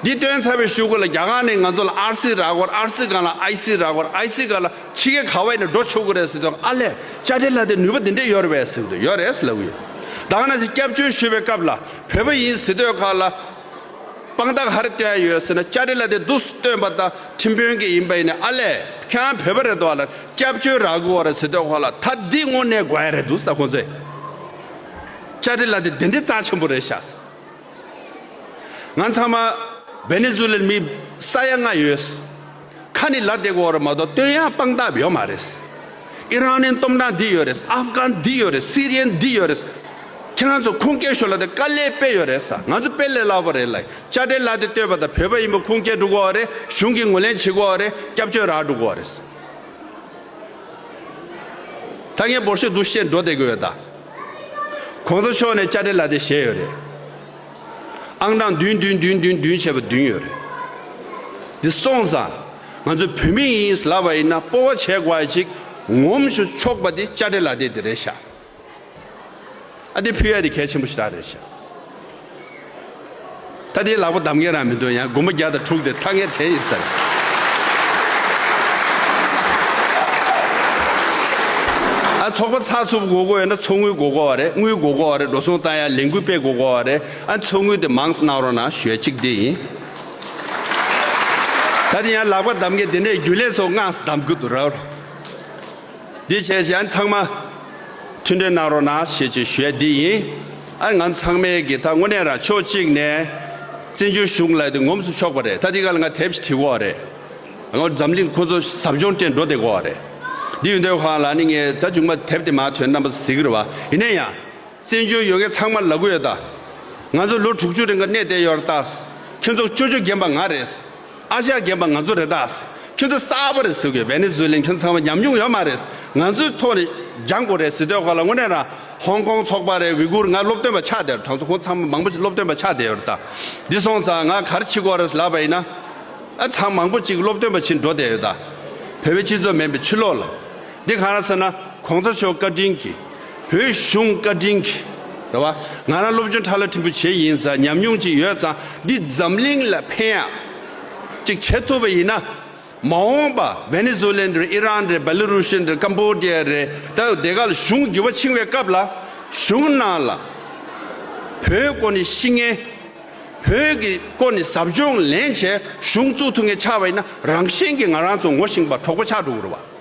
འདི་བཏོན་ཚར་བའི་གཞུག་གུ་ལ་རྒྱ་གར་ནས་ང་ཚོ་ལ་ཨར་སི་རག་གོ་རེད། ཨར་སི་སྒང་ལ་ཨའི་སི་རག་གོ་རེད། ཨའི་སི་སྒང་ལ་ཕྱི་རྒྱལ་ག་བ་ཡིན་ན་འགྲོ་ཆོག་གི་རེད་ཟེར་དུས་ཨ་ལས་དཔྱ་ཁྲལ་ལག་དེབ་ནུས་པ་འདི་འདྲས་ཡོད་རེད་པས་ཟེར་གི་འདུག་ཡོད་རེད་ལབ་གི་ཡོད། ད་ག་ནང་བཞིན་སྐྱབས་བཅོལ་ཞུ་བའི་སྐབས་ལ་བོད་པ་ཡིན་ཟེར་དུས་ག་ལ་དཔང་རྟགས་ག་རེ་སྟོན་ཡ་ཡོད་ཟེར་ན་དཔྱ་ཁྲལ་ལག་དེབ་འདུག་སྟོན་པ་དང་ཁྲིམས་དཔོན་གྱི་ཡིན་པ་ཡིན་ན་ཨ་ལས་ཁྱེད་རང་བོད་པ་རེད་འདུག་ཨ་ལ་སྐྱབས་བཅོལ་རག་གི་ཡོད་རེད་ཟེར་དུས་ག་ལ་ད་འདི་དངོས་གནས་དགོས་ཡ་རེད་འདུག་ས། ཁོང་ཚོས་དཔྱ་ཁྲལ་ལག་དེབ་འདི་འདྲས་རྩ་ཆེན་པོ་རེད་ཤག་ང་ཚང་མ་Venezuelan་མི་ས་ཡ་ལྔ་ཡོད། ཁ་ནས་ལབ་བསྡད་ཀྱི་ཡོད་རེད་མ་གཏོགས་སྟོན་ཡག་དཔང་རྟགས་ཡོད་མ་རེད། ཨི་རན་ནི་སྟོབས་འབྲང་འདི་ཡོད་རེད། ཨབ་གྷན་འདི་ཡོད་རེད། སི་རི་ཡན་འདི་ཡོད་རེད། ཁྱེད་རང་ཚོ་ཁུངས་སྐྱེལ་ཤོག་ལབ་དེ་དཀའ་ལས་དཔེ་ཡོད་རེད་ས། ང་ཚོ་དཔེ་ལས་སླ་པོ་རེད་ལ། དཔྱ་ཁྲལ་ལག་དེབ་བཏོན་པ་དང་བོད་པ་ཡིན་པ་ཁུངས་སྐྱེལ་འགྲོ་གི་ཡོད་རེད། གཞུང་གིས་ངོས་ལེན་བྱེད་ཀྱི་ཡོད་རེད། སྐྱབས་བཅོལ་རག་འགྲོ་གི་ཡོད་རེད། ད་ངས་འབོར་ཤོག་འདུག་བཤད་འགྲོ་བསྡད་ཀྱི་ཡོད་ད། གོང་ས་མཆོག་ནས་དཔྱ་ཁྲལ་ལག་དེབ་བཞེས་ཡོད་རེད། ཨང་གྲངས་བདུན་བདུན་བདུན་བདུན་བདུན་བྱས་པ་བདུན་ཡོད་རེད། འདི་སོང་ཙང་ང་ཚོ་བོད་མི་ཡིན་ལབ་པ་ཡིན་ན་སྤོབས་པ་བྱེད་དགོས་ཡ་ཅིག་ངོམ་ཤོག་ཆོག་པ་དེ་དཔྱ་ཁྲལ་ལག་དེབ་དེ་རེད་ཤག་ཨ་དེ་ཕུལ་ཡ་དེ་གལ་ཆེན་པོ་ཞེ་དྲག་རེད་ཤག་ད་དེ་ལག་པ་བསྡམ་མཁན་རང་མི་འདུག་ཡང་དགོན་པ་བརྒྱ་དང་དྲུག་དེ་ཐག་ངེར་དྲན་ཡིན་ཟེར། ཨ་ཚོགས་པ་ཚགས་ཚུད་པོ་དགོས་དགོས་ཡོད་ན་ཚོགས་དངུལ་དགོས་དགོས་པ་རེད། དངུལ་དགོས་དགོས་པ་རེད། འགྲོ་སོང་བཏང་ཡ་ལས་འགུལ་སྤེལ་དགོས་དགོས་པ་རེད། ཨ་ཚོགས་དངུལ་དེ་མང་ཙམ་གནང་རོགས་གནང་ཞུ་ཡ་གཅིག་དེ་ཡིན། ད་དེ་ཡང་ལག་པ་བསྡམ་མཁན་དེ་འདྲའི་རྒྱུན་ལས་ཚོ་མངགས་བསྡམ་དགོས་འདུག་ར། འདི་བྱས་བྱས་ཚང་མ་མཐུན་འབྲེལ་གནང་རོགས་གནང་ཞེས་ཅིག་ཞུ་ཡ་འདི་ཡིན། ཨ་ང་ཚང་མས་ཀྱི་ད་དངོས་གནས་རང་ཕྱོགས་གཅིག་ནས་བཙན་བྱོལ་གཞུང་ལ་དེ་ངོམས་སུ་ཆོག་པ་རེད། ད་འདི་ག་ལ་ང་དེབ་ཞིག་བྲིས་ཡོད་རེད། ང་འཛམ་གླིང་ཁོ་ཚོ་ཟབ་སྦྱོང་སྤྲད་འགྲོ་བསྡད་ཡོད་རེད། འདི་ཡོད་དུས་ཁོང་ལ་ནི་ངས་ད་མཇུག་མ་དེབ་དེ་མ་ཐོན་རྣམ་པ་གཟིགས་ཀྱི་རེད་བ། ཡིན་ན་ཡང་། བཙན་བྱོལ་ཡོད་མཁན་ཚང་མ་ལབ་ཀྱི་ཡོད་ད། ང་ཚོ་ལོ་དྲུག་ཅུ་རིང་ག་གནས་བསྡད་ཡོད་རེད་ད། ཁྱོད་ཚོ་ཅོ་ཅོ་རྒན་པ་ང་རེད། ཨ་ཅག་རྒན་པ་ང་ཚོ་རེད་ད། ཁྱོད་ཚོ་གསར་པ་རེད་ཟེར་གི། ཝེ་ནེ་ཛུ་ལན་ཁྱོད་ཚང་མ་ཉམས་མྱོང་ཡོད་མ་རེད། ང་ཚོའི་ཐོག་ནས་སྦྱང་དགོས་རེད་ཟེར་དུས་ག་ལ་དངོས་གནས་རང་ཧོང་ཀོང་ཚོགས་པ་རེད། ཝི་གུར་ང་སློབ་སྟོན་པ་ཆགས་བསྡད་རེད། ད་ཚོ་ཁོང་ཚང་མ་མང་པོ་ཞིག་སློབ་སྟོན་པ་ཆགས་བསྡད་ཡོད་རེད་ད། འདི་སོང་ཙང་ང་ག་རེ་བྱེད་དགོས་རེད་ལབ་པ་ཡིན་ན། ཨ་ཚང་མང་པོ་ཅིག་སློབ་སྟོན་པ་ཕྱིན་འགྲོ་བསྡད་ཡོད་ད། བོད་པའི་སྤྱི་ཚོགས་མིན་པའི་ཕྱི་ལོགས་ལ། འདི་གང་རེད་ཟེར་ན་གོང་ས་མཆོག་བཀའ་དྲིན་གྱིས། བོད་གཞུང་བཀའ་དྲིན་གྱིས་རེད་བ། ང་རང་སློབ་སྦྱོང་ཁྲ་ལ་ཕྲན་བུ་བྱས་ཡིན་ཙང་ཉམས་མྱོང་ཅིག་ཡོད་ཙང་འདི་འཛམ་གླིང་ལ་ཕན་ཡག་ཅིག་བྱེད་ཐུབ་པ་ཡིན་ན། མ་འོངས་པ་ཝེ་ནེ་ཛུ་ལན་རེད། ཨི་རན་རེད། བེ་ལ་རུ་ཤན་རེད། ཀམ་པོ་ཌི་ཡ་རེད། ད་དེ་ག་ལ་གཞུང་འགྱུར་བ་ཕྱིན་པའི་སྐབས་ལ་གཞུང་ནང་ལ་བོད་སྐོར་ནས་ཤེས་མཁན། བོད་ཀྱི་སྐོར་ནས་ཟབ་སྦྱོང་ལེན་བྱས་གཞུང་བཙུགས་ཐུབ་མཁན་ཆགས་པ་ཡིན་ན། རང་བཞིན་གྱིས་ང་རང་ཚོ་ངོ་ཤེས་པ་གྲོགས་པོ་ཆགས་འགྲོ་གི་རེད་བ།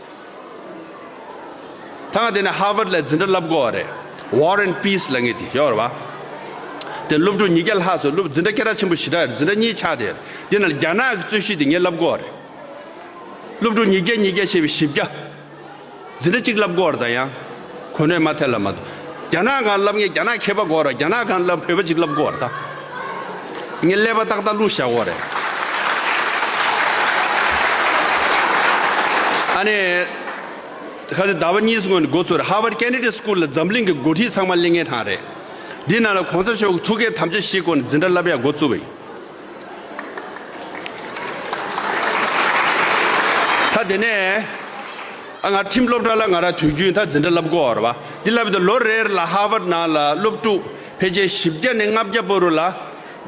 ད་ང་དེ་ནས་ཧར་ཝརཌ་ལ་འཛིན་གྲྭ་བསླབ་དགོས་པ་རེད། War and Peace ལབ་མཁན་དེ་ཡོད་རེད་བ། དེ་སློབ་ཕྲུག་ཉིས་བརྒྱ་ལྷག་ཙམ། སློབ་འཛིན་གྲྭ་སྐད་གྲགས་ཆེན་པོ་ཞེ་དྲག་རེད། འཛིན་གྲྭ་གཉིས་ཆགས་དེ་རེད། དེ་ནང་རྒྱ་ནག་གི་རྩོད་གཞི་དེ་ངས་བསླབ་དགོས་པ་རེད། སློབ་ཕྲུག་ཉིས་བརྒྱ་ཉིས་བརྒྱ་བྱས་པའི་བཞི་བརྒྱ། འཛིན་གྲྭ་གཅིག་བསླབ་དགོས་པ་རེད། ད་ཡང་གོ་གནས་མ་ཐེབས་ལ་མ་གཏོགས། རྒྱ་ནག་སྒང་བསླབ་མཁན་རྒྱ་ནག་མཁས་པ་དགོས་རེད། རྒྱ་ནག་སྒང་བསླབ་བོད་པ་གཅིག་བསླབ་དགོས་པ་རེད། ད་ངས་ཀླད་པ་ཏག་ཏག་བླུགས་བཞག་དགོས་རེད། ཨ་ནི། ཁ་སང་ཟླ་བ་གཉིས་སྔོན་ནས་འགོ་ཚུགས་རེད། Harvard Kennedy School ལ་འཛམ་གླིང་གི་འགོ་ཁྲིད་ཚང་མ་སླེབས་མཁན་ཐང་རེད། འདི་ནང་ལ་གོང་ས་མཆོག་གི་ཐུགས་བསྐྱེད་དམ་བཅའ་བཞེས་སྒོ་ནས་འཛིན་གྲྭ་བསླབ་ཡག་འགོ་བཙུགས་པ་ཡིན། ད་དེ་ནས་ཨ་ང་ཁྲིམས་སློབ་གྲྭ་ལ་ང་རང་དུས་རྒྱུན་ད་འཛིན་གྲྭ་བསླབ་དགོས་པ་རེད་བ། འདི་བསླབ་དུས་ལོ་རེར་ལ་ཧར་ཝརཌ་ནང་ལ་སློབ་ཕྲུག་ཕལ་ཆེར་བཞི་བརྒྱ་ནས་ལྔ་བརྒྱ་བར་དུ་ལ་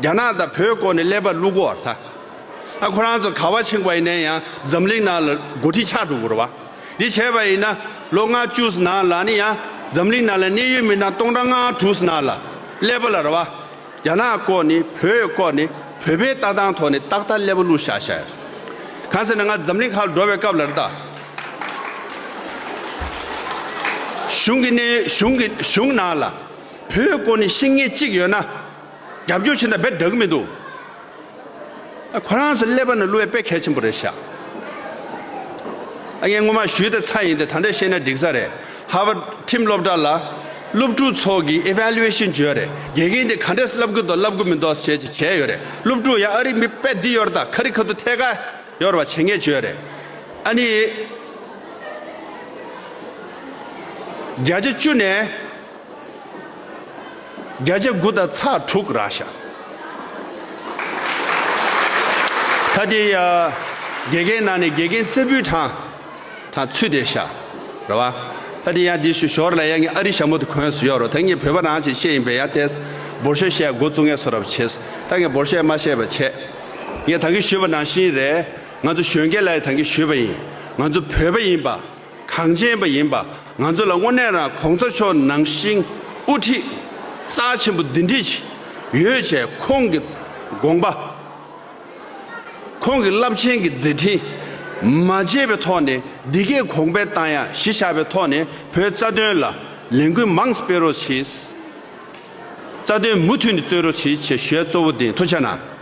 རྒྱ་ནག་དང་བོད་སྐོར་ནས་ཀླད་པ་བླུག་དགོས་པ་རེད་ད། ཨ་ཁོ་རང་ཚོ་ག་བ་ཕྱིན་པ་ཡིན་ནའི་ཡང་འཛམ་གླིང་ནང་ལ་འགོ་ཁྲིད་ཆགས་འགྲོ་གི་རེད་བ། འདི་བྱས་པ་ཡིན་ན་ལོ་ལྔ་བཅུ་ནང་ལ་ནི་ཡང་འཛམ་གླིང་ནང་ལ་གནད་ཡོད་མི་སྣ་སྟོང་ཕྲག་ལྔ་དྲུག་ནང་ལ་ཀླད་པ་ལ་རེད་བ། རྒྱ་ནག་སྐོར་ནས་བོད་སྐོར་ནས་བོད་པའི་ལྟ་སྟངས་ཐོག་ནས་ཏག་ཏག་ཀླད་པ་བླུགས་བཞག་བཞག་ཡོད། གང་ཟེར་ན་ང་འཛམ་གླིང་ཁག་ལ་འགྲོ་བའི་སྐབས་ལ་རེད་ད། གཞུང་གི་གནས་གཞུང་གི་གཞུང་ནང་ལ་བོད་སྐོར་ནས་ཤེས་མཁན་གཅིག་ཡོད་ན། རྒྱབ་སྐྱོར་བྱེད་ན་དཔེ་འདྲ་གི་མི་འདུག་ཨ་ཁོ་རང་ཚོ་ཀླད་པ་ནང་བླུགས་ཡ་དཔེ་གལ་ཆེན་པོ་རེད་ཤག་ཨ་ངས་སྔོན་མ་ཞུས་ཏེ་ཚར་ཡིན་ཏེ་ད་ལྟ་བཤད་ན་འགྲིག་ས་རེད། ཧར་ཝརཌ་ཁྲིམས་སློབ་གྲྭ་ལ་སློབ་ཕྲུག་ཚོ་གི་ཨི་ཝེ་ལུ་ཨེ་ཤན་བྱས་ཡོད་རེད། དགེ་རྒན་དེ་ག་འདྲས་བསླབ་གི་འདུག་བསླབ་གི་མི་འདུག་བྱས་བྱས་ཡོད་རེད། སློབ་ཕྲུག་ཡང་ཨ་རི་མི་དཔེ་འདི་ཡོད་རེད། ད་ཁ་རི་ཁ་ཐུག་ཐད་ཀ་ཡོད་རེད་བ། བྱེད་མཁན་བྱས་ཡོད་རེད། ཨ་ནི་བརྒྱ་ཆ་བཅུ་ནས་བརྒྱ་ཆ་དགུ་དང་ཚེག་དྲུག་རག་ཤག་ད་དེ་ཡ་དགེ་རྒན་ནང་ནས་དགེ་རྒན་རྩེ་ཕུད་གྲངས་གྲངས་ཚུད་བསྡད་ཤག་རེད་བ། ད་དེ་ཡང་འདི་ཞུ་ཞོར་ལ་ཡང་ངས་ཨ་རི་ཞྭ་མོ་དེ་གོན་སུ་ཡོད་རོ། ད་ངས་བོད་པ་རང་ཆེ་བཤད་ཡིན་པས་ཡང་ཏེས་འབོར་ཤོག་བཤད་འགོ་བཙུགས་ངས་སོ་རབ་བྱེད། ད་ངས་འབོར་ཤོག་མ་བཤད་པ་བྱས། ངས་ད་གིན་ཞུས་པ་ནང་བཞིན་རེད། ང་ཚོ་གཞོན་སྐྱེས་ལ་ཡང་ད་གིན་ཞུས་པ་ཡིན། ང་ཚོ་བོད་པ་ཡིན་པ། གངས་ཅན་པ་ཡིན་པ། ང་ཚོ་ལ་དངོས་གནས་རང་གོང་ས་མཆོག་ནང་བཞིན་དབུ་ཁྲིད་རྩ་ཆེན་པོ་འདི་འདྲ་ཅིག་ཡོད་བྱས། ཁོང་གི་དགོངས་པ། ཁོང་གི་རླབས་ཆེན་གྱི་མཛད་འཕྲིན་མ་བརྗེད་པའི་ཐོག་ནས་འདི་གའི་གོང་འཕེལ་བཏང་ཡ་གཞི་བཞག་པའི་ཐོག་ནས་བོད་རྩ་དོན་ལ་ལས་འགུལ་མང་སྤེལ་རོགས་གྱིས། རྩ་དོན་མུ་མཐུད་ནས་རྩོད་རོགས་གྱིས་ཞེས་ཞུ་ཡ་གཙོ་བོ་འདི་ཡིན། ཐུགས་རྗེ་གནང་།